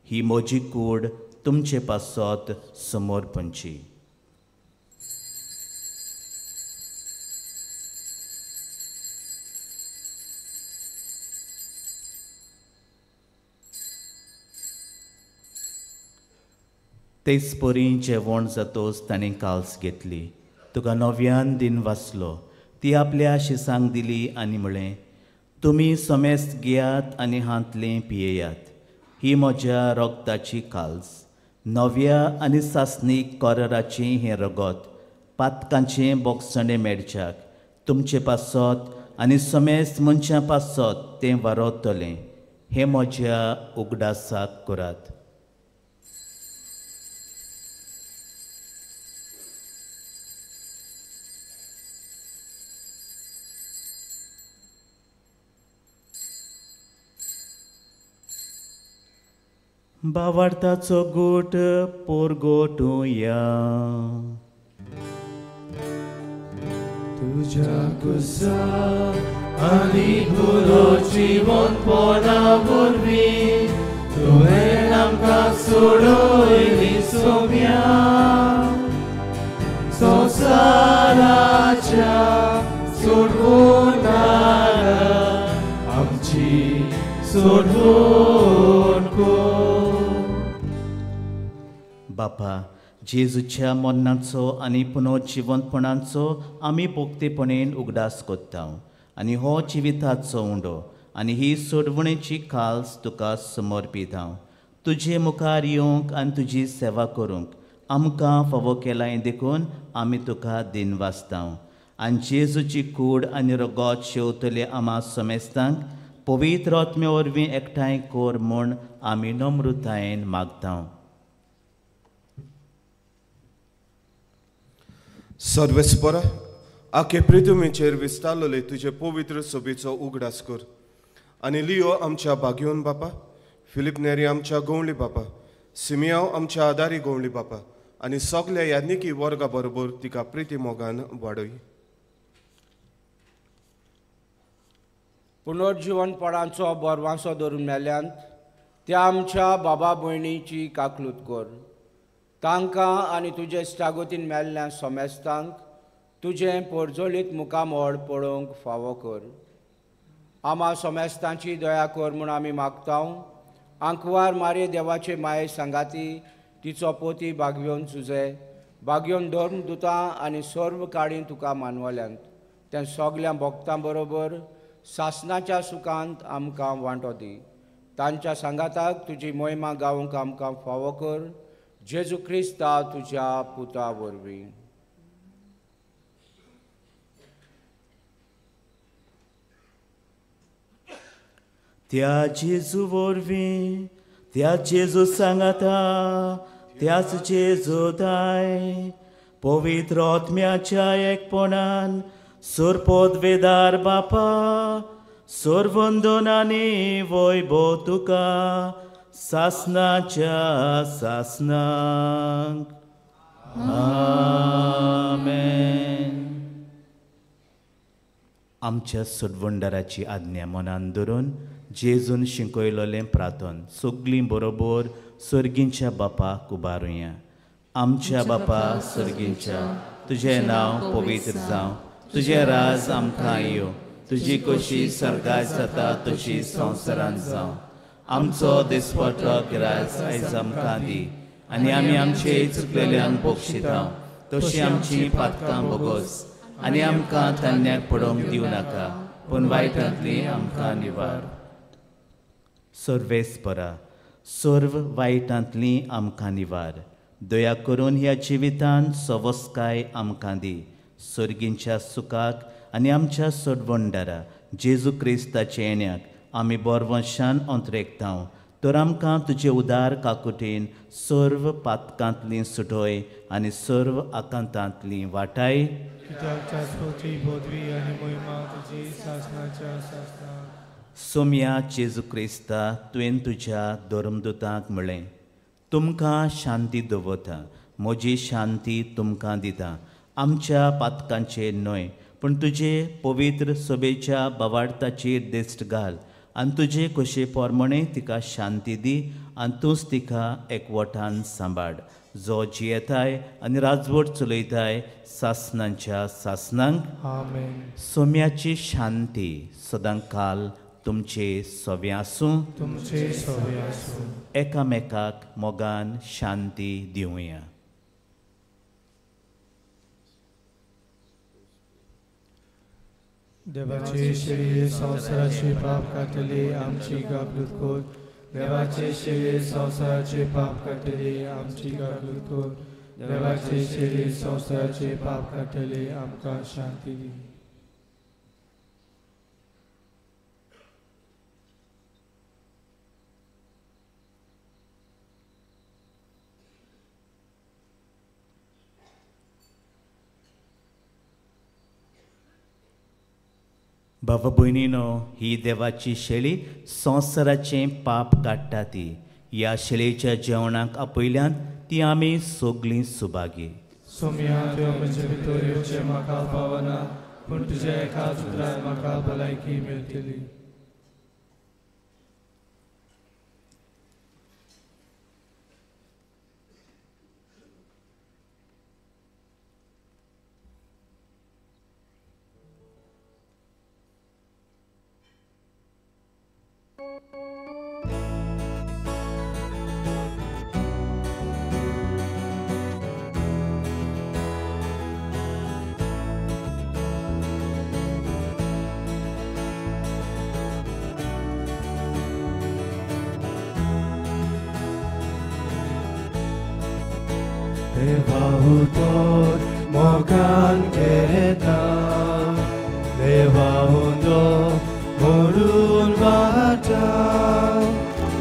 [SPEAKER 5] ही म्हजी कूड तुमचे पासत समर्पणची. तेच परी जेवण जातोच ताणें काल्स घेतली, तुका नव्यान दिन वाचलो, ती आपल्या शिसांक दिली आनी म्हळें, तुमी समेस्त घेयात आनी हांतलें पियेयात, ही म्हज्या रगताची काल्स, नव्या आनी सासणीक कराराचें हें रगत पातकांचें बोगसणें मेळच्याक तुमचे पासत आनी समेस्त मनशां पासत तें वारतलें. हें म्हज्या उगडासाक करात. बावार्थाचो गोट पोरगोटुया.
[SPEAKER 4] तुझ्या कुसा आनी पुरो जिवनपणा वरवीं तुवें आमकां सोडयली सोम्या, संवसाराच्या सोडवणारा आमची सोडवण कर.
[SPEAKER 5] बापा, जेजूच्या मरणाचो आनी पुनर्जिवंतपणाचो आमी भक्तीपणेन उगडास कोत्ता आनी हो जिविताचो उंडो आनी ही सोडवणेची काल्स तुका समर्पीत हांव. तुजे मुखार येवंक आनी तुजी सेवा करूंक आमकां फावो केलाय देखून आमी तुका दिनवासता. आनी जेजूची कूड आनी रगत शेवतले आमा समेस्तांक पवित्र आत्म्या वरवीं एकठांय कर म्हूण आमी नम्रतायेन मागता.
[SPEAKER 7] सर्वेस्परा आखे पृथ्वीचेर विस्तारलेले तुजे पवित्र सभेचो उगडास कर आनी लियो आमच्या बागयोन बापा, फिलीप नेरी आमच्या गवळी बापा, सिमियांव आमच्या आदारी गवळी बापा आनी सगल्या याज्ञिकी वर्गा बरोबर तिका प्रिती मोगान वाडय.
[SPEAKER 10] पुनर्जिवनपणाचो बरवासो धरून मेल्यांत त्या आमच्या बाबा भयणीची काकलूत कर. तांकां आनी तुजे इश्टागतीन मेल्ल्या समेस्तांक तुजें पोरजोलीत मुखामळ पळोवंक फावो कर. आमा समेस्तांची दया कर म्हूण आमी मागता. आंकवार मारे देवाचे माये सांगाती तिचो पोती बागयोन सुजे बागयोन धर्म दुतां आनी सर्व काळी तुका मानवल्यांत त्या सगल्या भक्तां बरोबर सासनाच्या सुखांत आमकां वांटो दी. तांच्या सांगाताक तुजी मोहिमा गावंक आमकां फावो कर. जेजू क्रिस्ता तुज्या पुता वरवीं.
[SPEAKER 5] त्या जेजू वरवीं, त्या जेजू सांगाता, त्याच जेजू दाय पवित्र आत्म्याच्या एकपणान सोरपोदवेदार बापा सोरवंदनानी वैभव तुका सासनाच्या सासनाक. आमेन. आमच्या सोडवणदाराची आज्ञा मनान धरून जेजून शिकयलेलें प्रार्थन सगळीं बरोबर सर्गींच्या बापाक उबारुया. आमच्या बापा सर्गींच्या, तुजें नांव पवित्र जावं, तुजें राज आमकां येवं, तुजी कशी सर्गात जाता तशी संवसारांत जावं. आमचो दिसपट्टो ग्रास आयज आमकां दी आनी आमी आमचे चुकलेल्यांक बक्षिता तशी आमची पातकां बोगोस आनी आमकां तान्याक पडोवंक दिवं नाका पूण वायटांतली आमकां निवार. सर्वेस्परा सर्व वायटांतली आमकां निवार. दया करून ह्या जिवितांत सवस्काय आमकां दी. सर्गींच्या सुखाक आनी आमच्या सोडवणदारा जेजू क्रिस्ताच्या येण्याक आमी बरवंशान अंतरेकता तर आमकां तुजे उदार काकुटेन सर्व पातकांतली सुटय आनी सर्व आकांतांतली वाटाय. सोम्या जेजू क्रिस्ता, तुवें तुज्या धर्मदुतांक म्हळें, तुमकां शांती दवरता, म्हजी शांती तुमकां दिता. आमच्या पातकांचेर न्हय पूण तुजे पवित्र सभेच्या बावार्थाचेर दिश्ट घाल आनी तुजे कशे प्रमाणे तिका शांती दी आनी तूंच तिका एकवटान सांबाळ, जो जियेताय आनी राजवट चलयताय सासनांच्या सासनांक.
[SPEAKER 9] आमेन.
[SPEAKER 5] सोम्याची शांती सदांकाल तुमचे सवे आसूं.
[SPEAKER 9] तुमचे सवे आसूं.
[SPEAKER 5] एकामेकाक मोगान शांती दिवया.
[SPEAKER 9] देवाचे शरीर संवसाराचे पाप काडटले आमची गाबलूत कर. देवाचे शरीर संवसाराचे पाप काडटले आमची गाबलूत कर. देवाचे शरीर संवसाराचे पाप काडटले आमकां शांती दी.
[SPEAKER 5] बाबा भयणीनो, ही देवाची शेळी संवसाराचें पाप काडटा ती. ह्या शेळेच्या जेवणाक आपयल्यान ती आमी सगळीं सुभागी.
[SPEAKER 9] सोम्या, तुवें म्हजे भितर येवचें म्हाका पावना, पूण तुज्या एकाच उतरान म्हाका भलायकी मेळटली.
[SPEAKER 4] देवा उतर मोगान घेता देवा उदो मोडून वाटा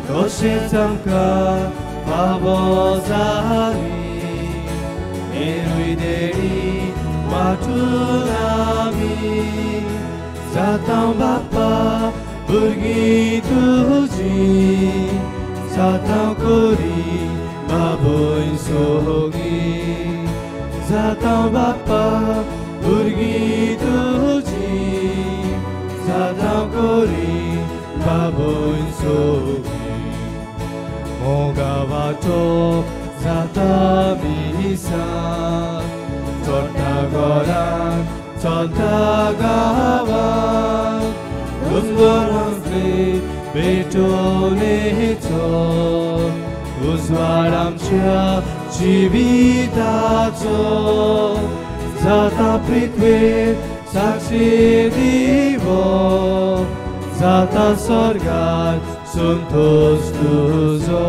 [SPEAKER 4] तशेंच आमकां फावो जाली एरूय देणी वांटून आमी जाता बापा भुरगीं तुजी जाता कोरी बाबय सोगी जाता बापा भुरगीं तुजी जाता कोरी बाबय सोगी मोगा वाटो जाता मिसा चडटा घराक चलता गांवाक दोंगरांतले पेटोवणेचो उजवाड आमच्या जिविताचो जाता पृथ्वेर साक्षी दिवो जाता स्वर्गार संतोष तुजो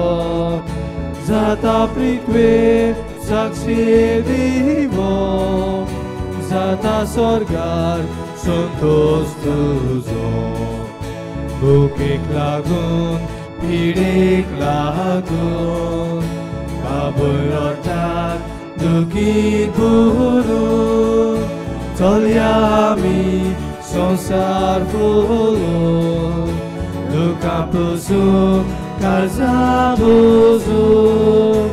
[SPEAKER 4] जाता पृथ्वेर साक्षी दिवो जाता स्वर्गार संतोष तुजो भुकेक लागून पिडेक लागून बाबय रडटात दुखीत भरून चलया आमी संवसार फुलोवन दुकां पुसून काळजां बुजून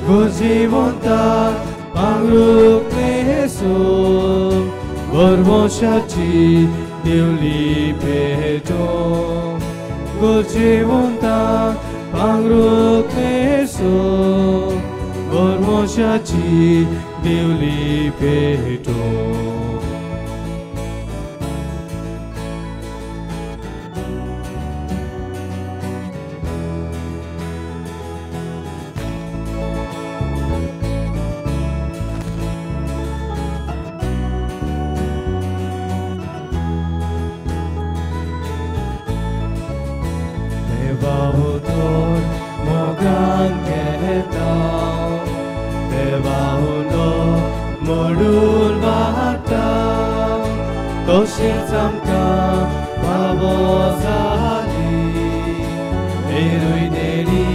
[SPEAKER 4] गोजिवंताक पांगरूंक न्हेसून भरवंशाची दिवली पेटोवन गोजिवंताक पांगरूंक न्हेसून भरवंशाची दिवली पेटोवन. तशेंच आमकां फावो जाली एरूय देणी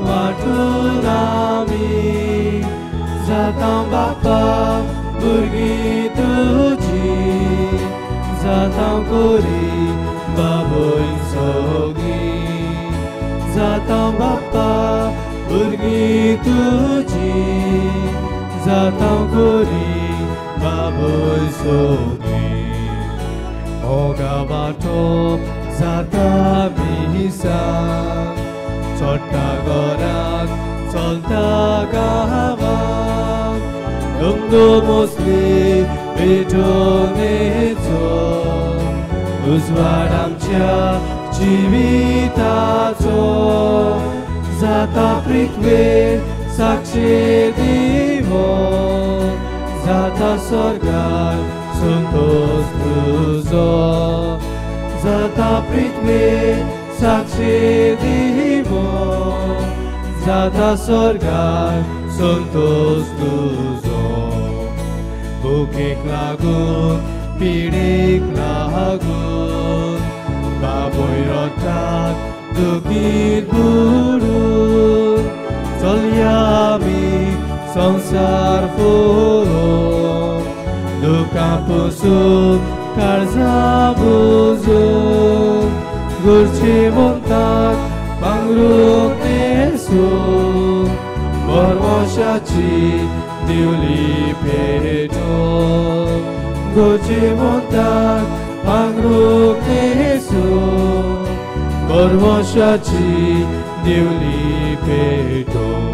[SPEAKER 4] वांटून आमी जाता बापा भुरगीं तुजी जाता कोरी बाबय सोगी जाता बापा भुरगीं तुजी जाता कोरी बाबय सोगी मोगा वाटो जाता मिसा चडटा घराक चलता गांवाक धुमधो मोसली पेटोवणेचो उजवाड आमच्या जिविताचो जाता पृथ्वेर साक्षी दिवो जाता स्वर्गार संतोष तुजो जाता पृथ्वेर साक्षी दिवो जाता स्वर्गार संतोष तुजो भुकेक लागून पिडेक लागून बाबय रडटात दुखीत बुडून चलया आमी संवसार फुलोवन दुकां पुसून काळजां बुजून गुरचेवंताक पांगरूंक न्हेसून भरवंशाची दिवली पेटोवन गुरचेवंताक पांगरूंक न्हेसून भरवंशाची दिवली पेटोवन.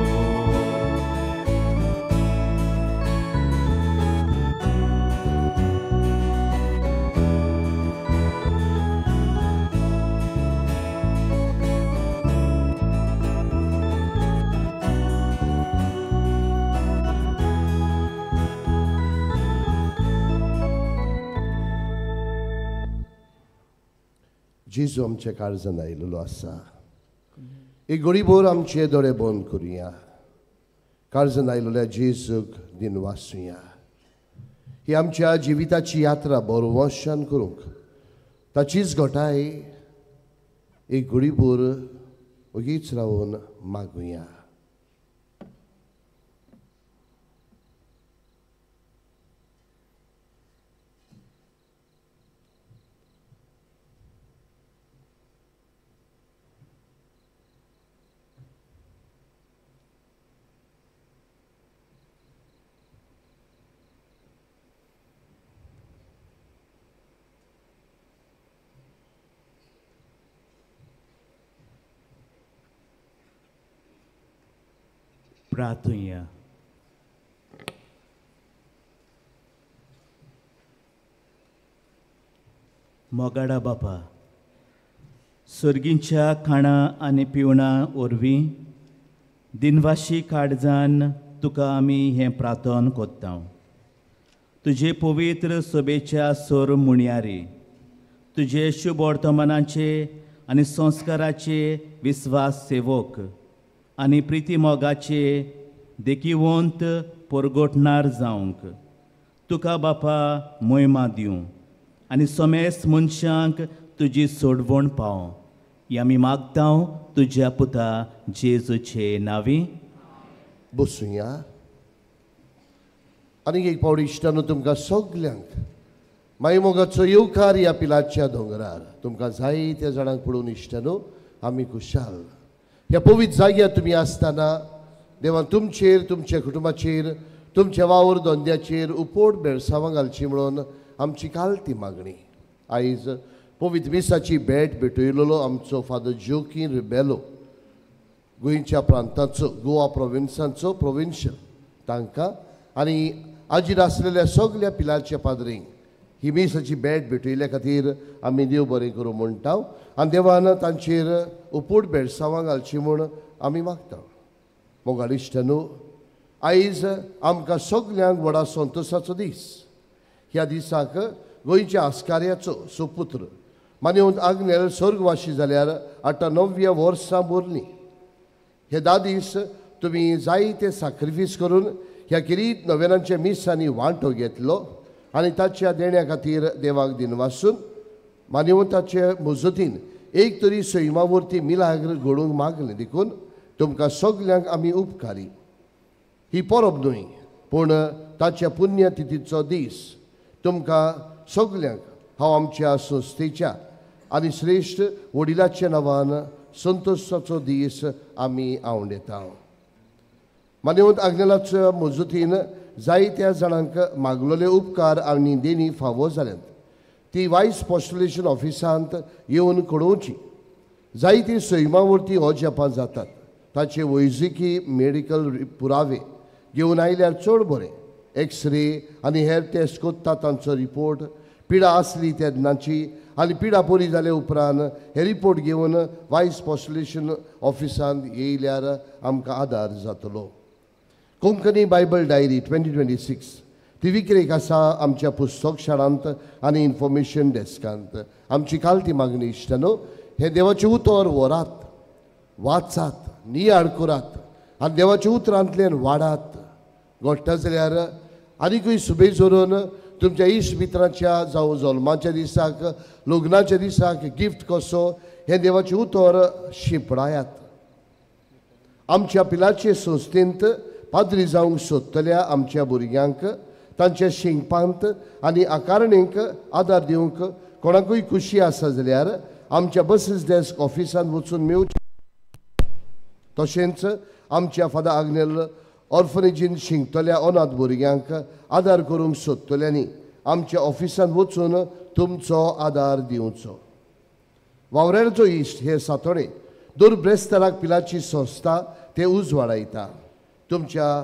[SPEAKER 11] जेजू आमच्या काळजान आयिल्लो आसा. एक घडीभर आमचे दोळे बंद करुया. काळजान आयिल्ल्या जेजूक दिनवासुया. ही आमच्या जिविताची यात्रा बरवंशान करूंक ताचीच घटाय एक घडीभर ओगीच रावन मागुया.
[SPEAKER 5] प्रार्थुया. मोगाडा बापा, सर्गींच्या खाणां आनी पिवणां वरवीं दिनवाशी काळजान तुका आमी हें प्रार्थन कोत्ता. तुजे पवित्र सभेच्या सोर मुणयारी तुजे शुभ वर्तमानाचे आनी संस्काराचे विस्वास सेवक आनी प्रिती मोगाचे देखिवंत परगटणार जावंक तुका बापा मोयमा दिवं आनी समेस्त मनशांक तुजी सोडवण पाव. ही आमी मागता तुज्या पुता जेजूचे नांवी.
[SPEAKER 11] बसुया. आनीक एक पावट इश्टानो तुमकां सगल्यांक मायमोगाचो येवकार ह्या पिलाच्या दोंगरार. तुमकां जायत्या जाणांक पळोवन इश्टानो आमी खुशाल. ह्या पवित्र जाग्यार तुमी आसतना देवान तुमचेर, तुमच्या कुटुंबाचेर, तुमच्या वावर धंद्याचेर उपोट बेळसांवां घालची म्हणून आमची काल ती मागणी. आयज पवित्र मिसाची भेट भेटयलेलो आमचो फादर जोकीन रिबेलो, गोंयच्या प्रांताचो, गोवा प्रोविन्सांचो प्रोविन्शियल, तांकां आनी आजीर आसलेल्या सगल्या पिलाच्या पाद्रींक ही मिसाची भेट भेटयल्या खातीर आमी देव बरें करूं म्हणटा आनी देवान तांचेर उपोट बेळसांवां घालची म्हूण आमी मागता. मोगाळ इश्टानो, आयज आमकां सगल्यांक व्हडा संतोशाचो दीस. ह्या दिसाक गोंयच्या आस्कार्याचो सुपुत्र मानेवंत आग्नेल स्वर्गवाशी जाल्यार 98 वर्सां भरलीं. हे 10 दीस तुमी जायते साक्रिफीस करून ह्या किरीत नव्यानांच्या मिसांनी वांटो घेतलो आनी ताच्या देण्या खातीर देवाक दिनवासून मानेवंताचे मजतीन एक तरी सैमावरती मिलाग्र घडोवंक मागलें देखून तुमकां सगल्यांक आमी उपकारी. ही परब न्हय पूण ताच्या पुण्यतिथीचो दीस. तुमकां सगल्यांक हांव आमच्या संस्थेच्या आनी श्रेश्ठ वडिलाच्या नांवान संतोशाचो दीस आमी आवडटा. मानेवंत आग्नेलाच्या मजतीन जायत्या जाणांक मागलेले उपकार आनी देणी फावो जाल्यात ती वायस पोस्टलेशन ऑफिसांत येवन कळोवची. जायती सैमावरती अजापां जातात ताचे वैजकी मेडिकल पुरावे घेवन आयल्यार चड बरें. एक्सरे आनी हेर टेस्ट कोत्ता तांचो रिपोर्ट, पिडा आसली तेन्नाची आनी पिडा बरी जाल्या उपरांत हे रिपोर्ट घेवन वायस पोस्टलेशन ऑफिसांत येयल्यार आमकां आदार जातलो. कोंकणी बायबल डायरी 2026 ती विक्रेक आसा आमच्या पुस्तक शाळांत आनी इन्फॉर्मेशन डेस्कांत. आमची काल ती मागणी इश्टानो, हें देवाचें उतर व्हरात, वाचात, नियाळ करात आनी देवाच्या उतरांतल्यान वाडात. घडटा जाल्यार आनीकूय सुबेज व्हरून तुमच्या इश्ट मित्रांच्या जावं जल्माच्या दिसाक, लग्नाच्या दिसाक गिफ्ट कसो हें देवाचें उतर शिंपडायात. आमच्या पिलाचे संस्थेंत पाद्री जावंक सोदतल्या आमच्या भुरग्यांक तांच्या शिंकपांत आनी आकारणेक आदार दिवंक कोणाकूय खुशी आसा जाल्यार आमच्या बसीस डेस्क ऑफिसांत वचून मेळचें. तशेंच आमच्या फादर आग्नेल ऑर्फनेजीन शिंकतल्या अनाथ भुरग्यांक आदार करूंक सोदतल्यांनी आमच्या ऑफिसांत वचून तुमचो आदार दिवचो. वावराड्याचो इश्ट हे सातोडे दर ब्रेस्ताराक पिलाची संस्था ते उजवाडायता. तुमच्या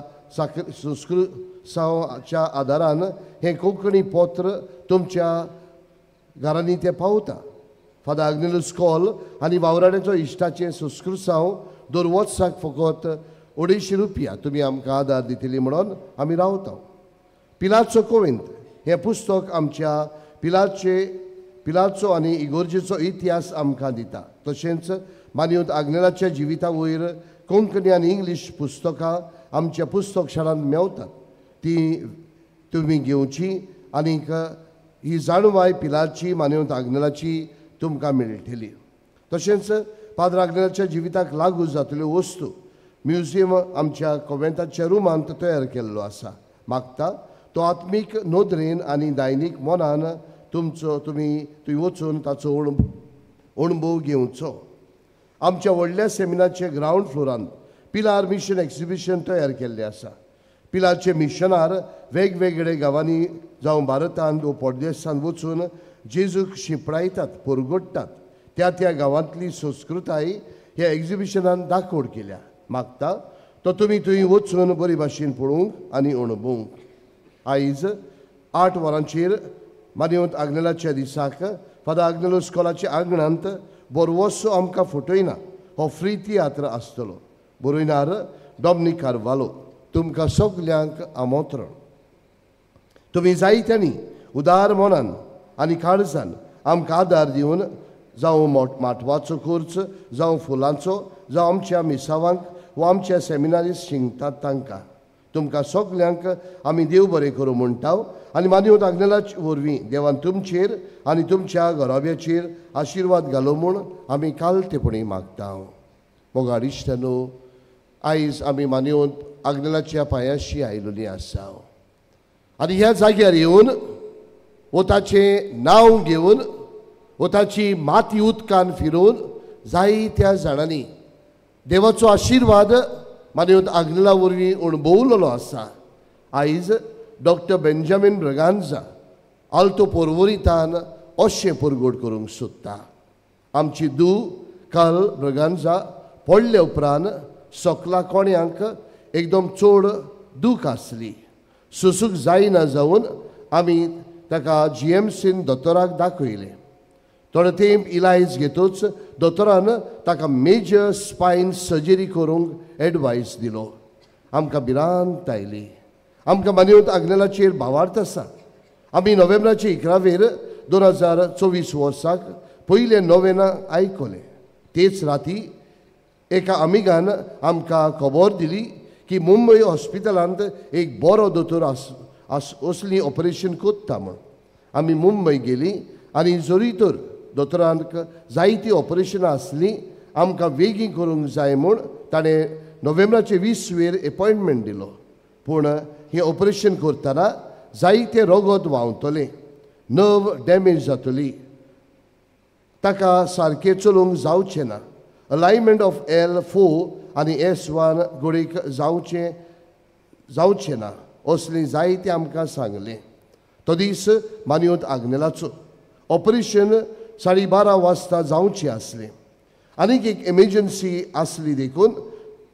[SPEAKER 11] संस्कृताच्या आदारान हें कोंकणी पत्र तुमच्या घरांनी तें पावता. फादर आग्नेलूस कॉल आनी वावराड्याचो इश्टाचें संस्कृतांव दर वर्साक फकत 250 रुपया तुमी आमकां आदार दितली म्हणून आमी रावता. पिलाचो कोविंत हें पुस्तक आमच्या पिलाचो आनी इगोर्जेचो इतिहास आमकां दिता. तशेंच मानवत आग्नेलाच्या जिविता वयर कोंकणी आनी इंग्लीश पुस्तकां आमच्या पुस्तक शाळांत मेवतात, ती तुमी घेवची आनीक ही जाणवाय पिलारची मानेवंत आग्नेलाची तुमकां मेळटली. तशेंच पाद्र आग्नेलाच्या जिविताक लागू जातल्यो वस्तू म्युझियम आमच्या कोवेंताच्या रुमांत तयार केल्लो आसा. मागता तो आत्मीक नदरेन आनी दैनीक मनान तुमचो तुमी थंय वचून ताचो अणभव घेवचो. आमच्या व्हडल्या सेमिनारच्या ग्रावंड फ्लोरांत पिलार मिशन एक्झिबिशन तयार केल्लें आसा. पिलारचे मिशनार वेगवेगळे गांवांनी जावं भारतांत वा परदेसांत वचून जेजूक शिंपडायतात, परगट्टात. त्या त्या गांवांतली संस्कृताय ह्या एक्झिबिशनान दाखोवड केल्या. मागता तो तुमी थंय वचून बरी भाशेन पळोवंक आनी अणभवंक. आयज 8 वरांचेर मानेवंत आग्नेलाच्या दिसाक फादर आग्नेलो स्कॉलाच्या आंगणांत बोरवोसो आमकां फटयना हो फ्री तियात्र आसतलो. बरोयनार डॉमनीक कार्वालो. तुमकां सगल्यांक आमंत्रण. तुमी जायत्यांनी उदार मनान आनी काळजान आमकां आदार दिवन जावं माटवाचो खर्च, जावं फुलांचो, जावं आमच्या मिसावांक वा आमच्या सेमिनारी शिंकतात तांकां, तुमकां सगल्यांक आमी देव बरें करूं म्हणटा आनी मानेवंत आग्नेलाचे वरवीं देवान तुमचेर आनी तुमच्या घराब्याचेर आशिर्वाद घालो म्हूण आमी कालतेपणी मागता. मोगाळ इश्टांनो, आयज आमी मानेवंत आग्नेलाच्या पांयाशी आयिल्ली आसा आनी ह्या जाग्यार येवन वो ताचें नांव घेवन वो ताची माती उदकान फिरोवन जायत्या जाणांनी देवाचो आशिर्वाद मानेवंत आग्नेला वरवीं अणभवलेलो आसा. आयज डॉक्टर बेंजामीन ब्रगांजा आल्तो पोरवोरितान अशें परगट करूंक सोदता. आमची धूव काल ब्रगांजा पडले उपरांत सकला कोण्यांक एकदम चड दूख आसली. सोसूंक जायना जावन आमी ताका GMCन दोतोराक दाखयलें. थोडो तेंप इलाज घेतूच दोतोरान ताका मेजर स्पायन सर्जरी करूंक एडवायस दिलो. आमकां भिरांत आयली. आमकां मानेवंत आग्नेलाचेर भावार्थ आसा. आमी नोव्हेंबराचे 11वेर 2024 वर्साक पयलें नोवेना आयकलें. तेच राती एका आमिगान आमकां खबर दिली की मुंबय हॉस्पिटलांत एक बरो दोतोर असली ऑपरेशन कोत्ता म्हूण. आमी मुंबय गेलीं आनी जरी तर दोतोरांक जायतीं ऑपरेशनां आसलीं, आमकां वेगीं करूंक जाय म्हूण ताणें नोव्हेंबराचे 20वेर एपॉयंटमेंट दिलो. पूण हें ऑपरेशन करतना जायतें रगत व्हांवतलें, नर्व डॅमेज जातली, ताका सारकें चलोवंक जावचें ना. अलायनमेंट ऑफ L4 आनी S1 गोडीक जावचें जावचें ना असलें जायतें आमकां सांगलें. तो दीस मानेवंत आग्नेलाचो ऑपरेशन 12:30 वाजता जावचें आसलें. आनीक एक एमर्जन्सी आसली देखून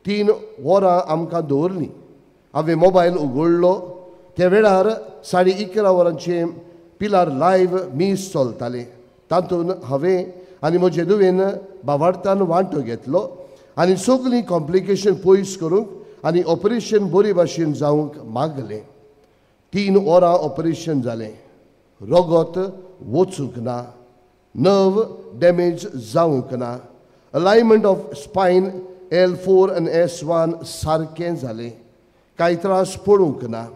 [SPEAKER 11] 3 वरां आमकां दवरलीं. हांवें मोबायल उगडलो त्या वेळार 11:30 वरांचें पिलार लायव्ह मीस चलतालें. तातूंत हांवें आनी म्हजे धुवेन भावार्थान वांटो घेतलो आनी सगळीं कॉम्प्लिकेशन पयस करूंक आनी ऑपरेशन बरे भाशेन जावंक मागलें. 3 वरां ऑपरेशन जालें. रगत वचूंक ना, नर्व डॅमेज जावंक ना, अलायनमेंट ऑफ स्पायन L4 आनी S1 सारकें जालें. कांय त्रास पडूंक ना.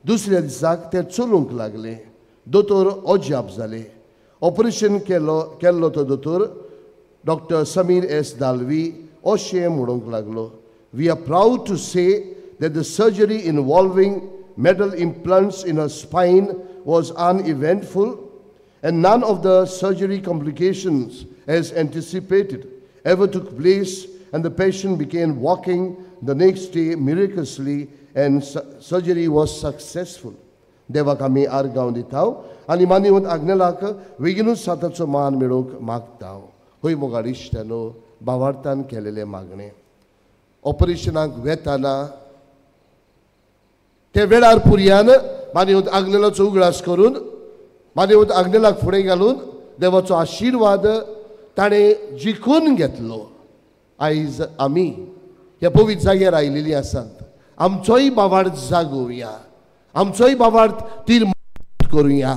[SPEAKER 11] दुसऱ्या दिसाक तें चलूंक लागलें. दोतोर अजाप जाले. ऑपरेशन केल्लो तो दोतोर डॉक्टर समीर एस दालवी अशें म्हणूंक लागलो, we are proud to say that the surgery involving metal implants in her spine was uneventful and none of the surgery complications as anticipated ever took place, and the patient began walking the next day miraculously and surgery was successful. देवाक आमी आर्गांव दिता आनी मानेवंत आग्नेलाक बेगीनूच साताचो मान मेळोवंक मागता. हय मोगाळ इश्टांनो, भावार्थान केलेलें मागणें ऑपरेशनाक वेताना ते वेळार पुरयान मानेवंत आग्नेलाचो उगडास करून मानेवंत आग्नेलाक फुडें घालून देवाचो आशिर्वाद ताणें जिखून घेतलो. आयज आमी ह्या पवित्र जाग्यार आयिल्लीं आसात. आमचोय भावार्थ जागोवया, आमचोय भावार्थ तीर करुया.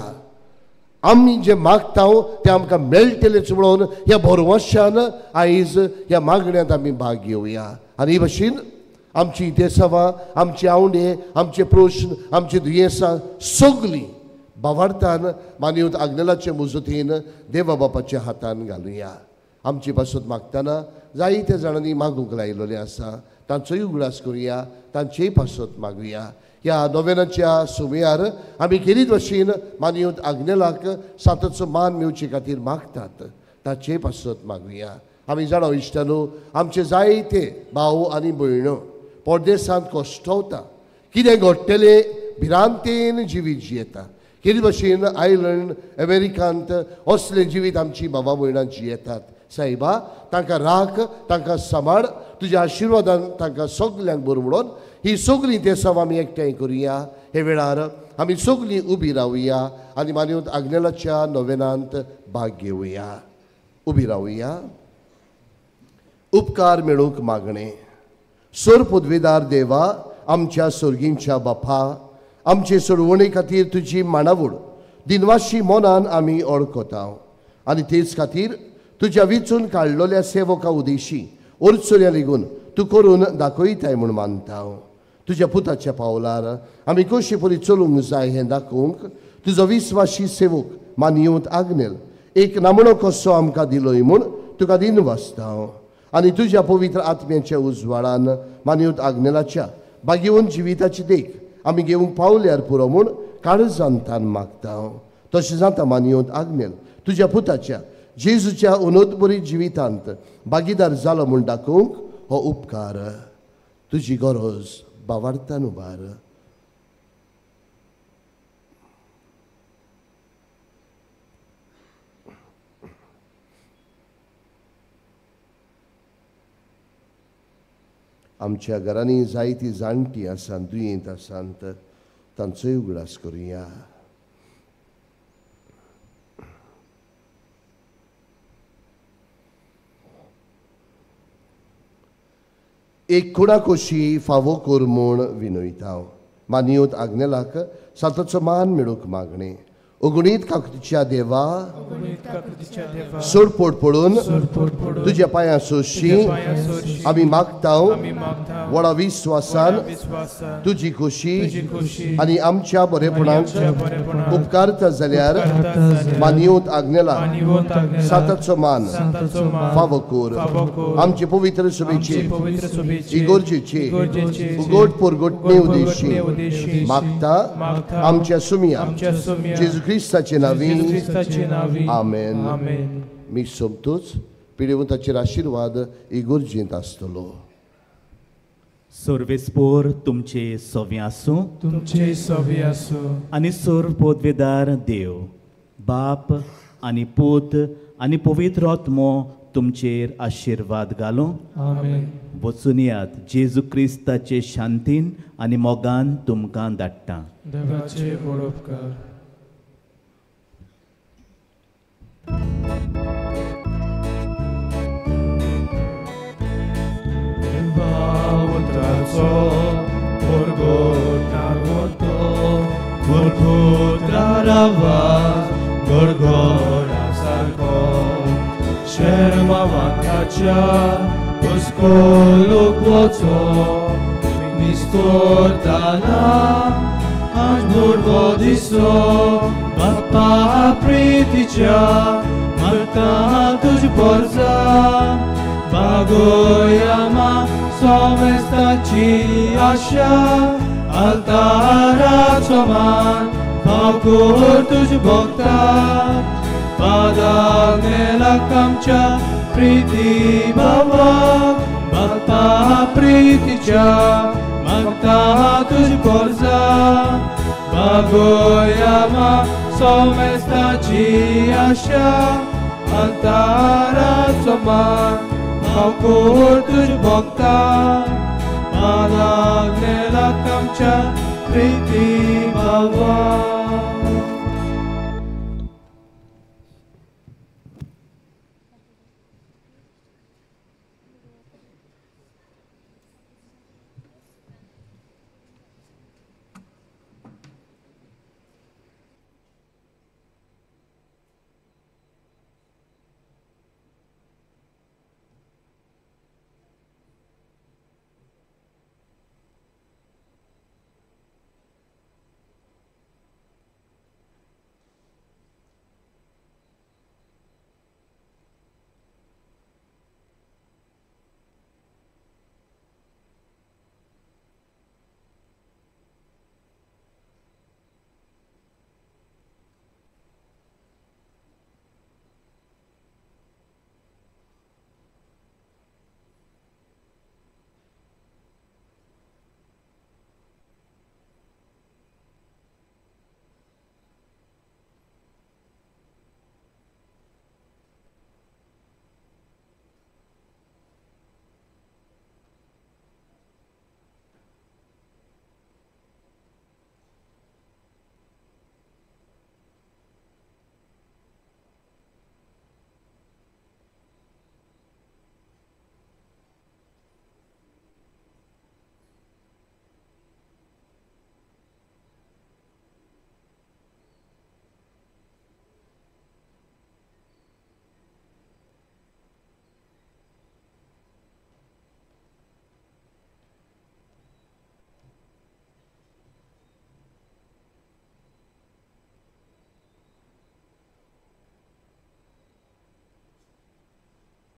[SPEAKER 11] आमी जे मागता तें आमकां मेळटलेंच म्हणून ह्या भरवंशान आयज ह्या मागण्यांत आमी भाग घेवया. आनी हे भशेन आमची देसावां, आमचे आवंडे, आमचे प्रश्न, आमची दुयेंसां सगळीं भावार्थान मानयूत आग्नेलाचे मुजतीन देवा बापाच्या हातान घालुया. आमची पासत मागतना जायत्या जाणांनी मागूंक लायिल्लें आसा, तांचोय उगडास करुया, तांचेय पासत मागुया. ह्या नोवेनाच्या सुमयार आमी खेरीत भशेन मानयूत आग्नेलाक साताचो मान मेवचे खातीर मागतात, ताचेय पासत मागुया. आमी जाणा इश्टानू, आमचे जायते भाव आनी भयणो परदेसांत कश्टवता, कितें घडटलें भिरांतेन जिवीत जियेता. खेरीत भशेन आयलंड अमेरिकांत असलें जिवीत आमची बाबा भयणां जियेतात. सायबा, तांकां राख, तांकां सांबाळ, तुज्या आशिर्वादान तांकां सगल्यांक बरो म्हणून ही सगळीं देसाव आमी एकठांय करुया. हे वेळार आमी सगळीं उबी रावया आनी मानयूत आग्नेलाच्या नोवेनांत भाग घेवया. उबी रावया. उपकार मेळूंक मागणें. सोर पदवेदार देवा, आमच्या सोर्गींच्या बापा, आमचे सोडवणे खातीर तुजी माणावळ दिनवाशी मनान आमी ओळखता आनी तेच खातीर तुज्या विचून काडलेल्या सेवका उदेशी ओरचुऱ्या लेगून तूं करून दाखयताय म्हूण मानता. तुज्या पुताच्या पावलार आमी कशी परी चलूंक जाय हें दाखोवंक तुजो विस्वाशी सेवक मानयूत आग्नेल एक नामणो कसो आमकां दिलोय म्हूण तुका दिनवासता. आनी तुज्या पवित्र आत्म्याच्या उजवाडान मानयूत आग्नेलाच्या भाग्यवंत जिविताची देख आमी घेवंक पावल्यार पुरो म्हूण काळजान तान मागता. तशें जाता मानयूत आग्नेल तुज्या पुताच्या जेजूच्या उनोदबरी जिवितांत भागीदार जालो म्हूण दाखोवंक हो उपकार तुजी गरज भावार्थान उबार. आमच्या घरांनी जायती जाणटी आसात, दुयेंत आसात, तांचोय उगडास करुया. एक खुणा कोशी फावो कर म्हूण विनयता. मानयूत आग्नेलाक साताचो मान मेळूंक मागणें. अगुणीत काकुतीच्या देवा, सोडपोट पडून तुज्या पांयां सोशी आमी मागता. व्हडा विस्वासान तुजी खोशी आनी आमच्या बरेपणाक उपकारता जाल्यार मानयूत आग्नेला साताचो मान फावो कर. आमचे पवित्र सभेचे इगोर्जेचे उगोट पोरगोटणे उदेशी मागता आमच्या सुमया जेजू क्रिस्ताचे नावी आमेन. मी सोमतोच पिडेवंताचेर आशिर्वाद इगोर्जेंत आसतलो.
[SPEAKER 5] सर्वेस्पोर तुमचे सवे आसूं,
[SPEAKER 9] तुमचे सवे आसूं.
[SPEAKER 5] आनी सर्व पदवेदार देव बाप आनी पूत आनी पवित्र आत्मो तुमचेर आशिर्वाद घालूं.
[SPEAKER 9] आमेन.
[SPEAKER 5] वचून यात जेजू क्रिस्ताचे शांतीन आनी मोगान तुमकां धाडटा.
[SPEAKER 9] देवाचे व्हड उपकार. देवा उतराचो भरपूर आवाज गडगडा सारको शेरमावांकाच्या हुस्कोलूक वचो निस्तोरताना आज भुरगो दिसो बाप्पा प्रितीच्या मागता तुज पोरसा बागोयामा सोमेस्ताची आशा आल्ताराचो मान फावकोर तुज भोगता पादाग्नेलाक आमच्या प्रिती भावाक बाप्पा प्रितीच्या मागता तुज पोरसा बागोयामा सोमेस्ताची आशा आल्ताराचो मान फावकोर तुज भोगता पादाग्नेलाक आमच्या प्रिती भावाक.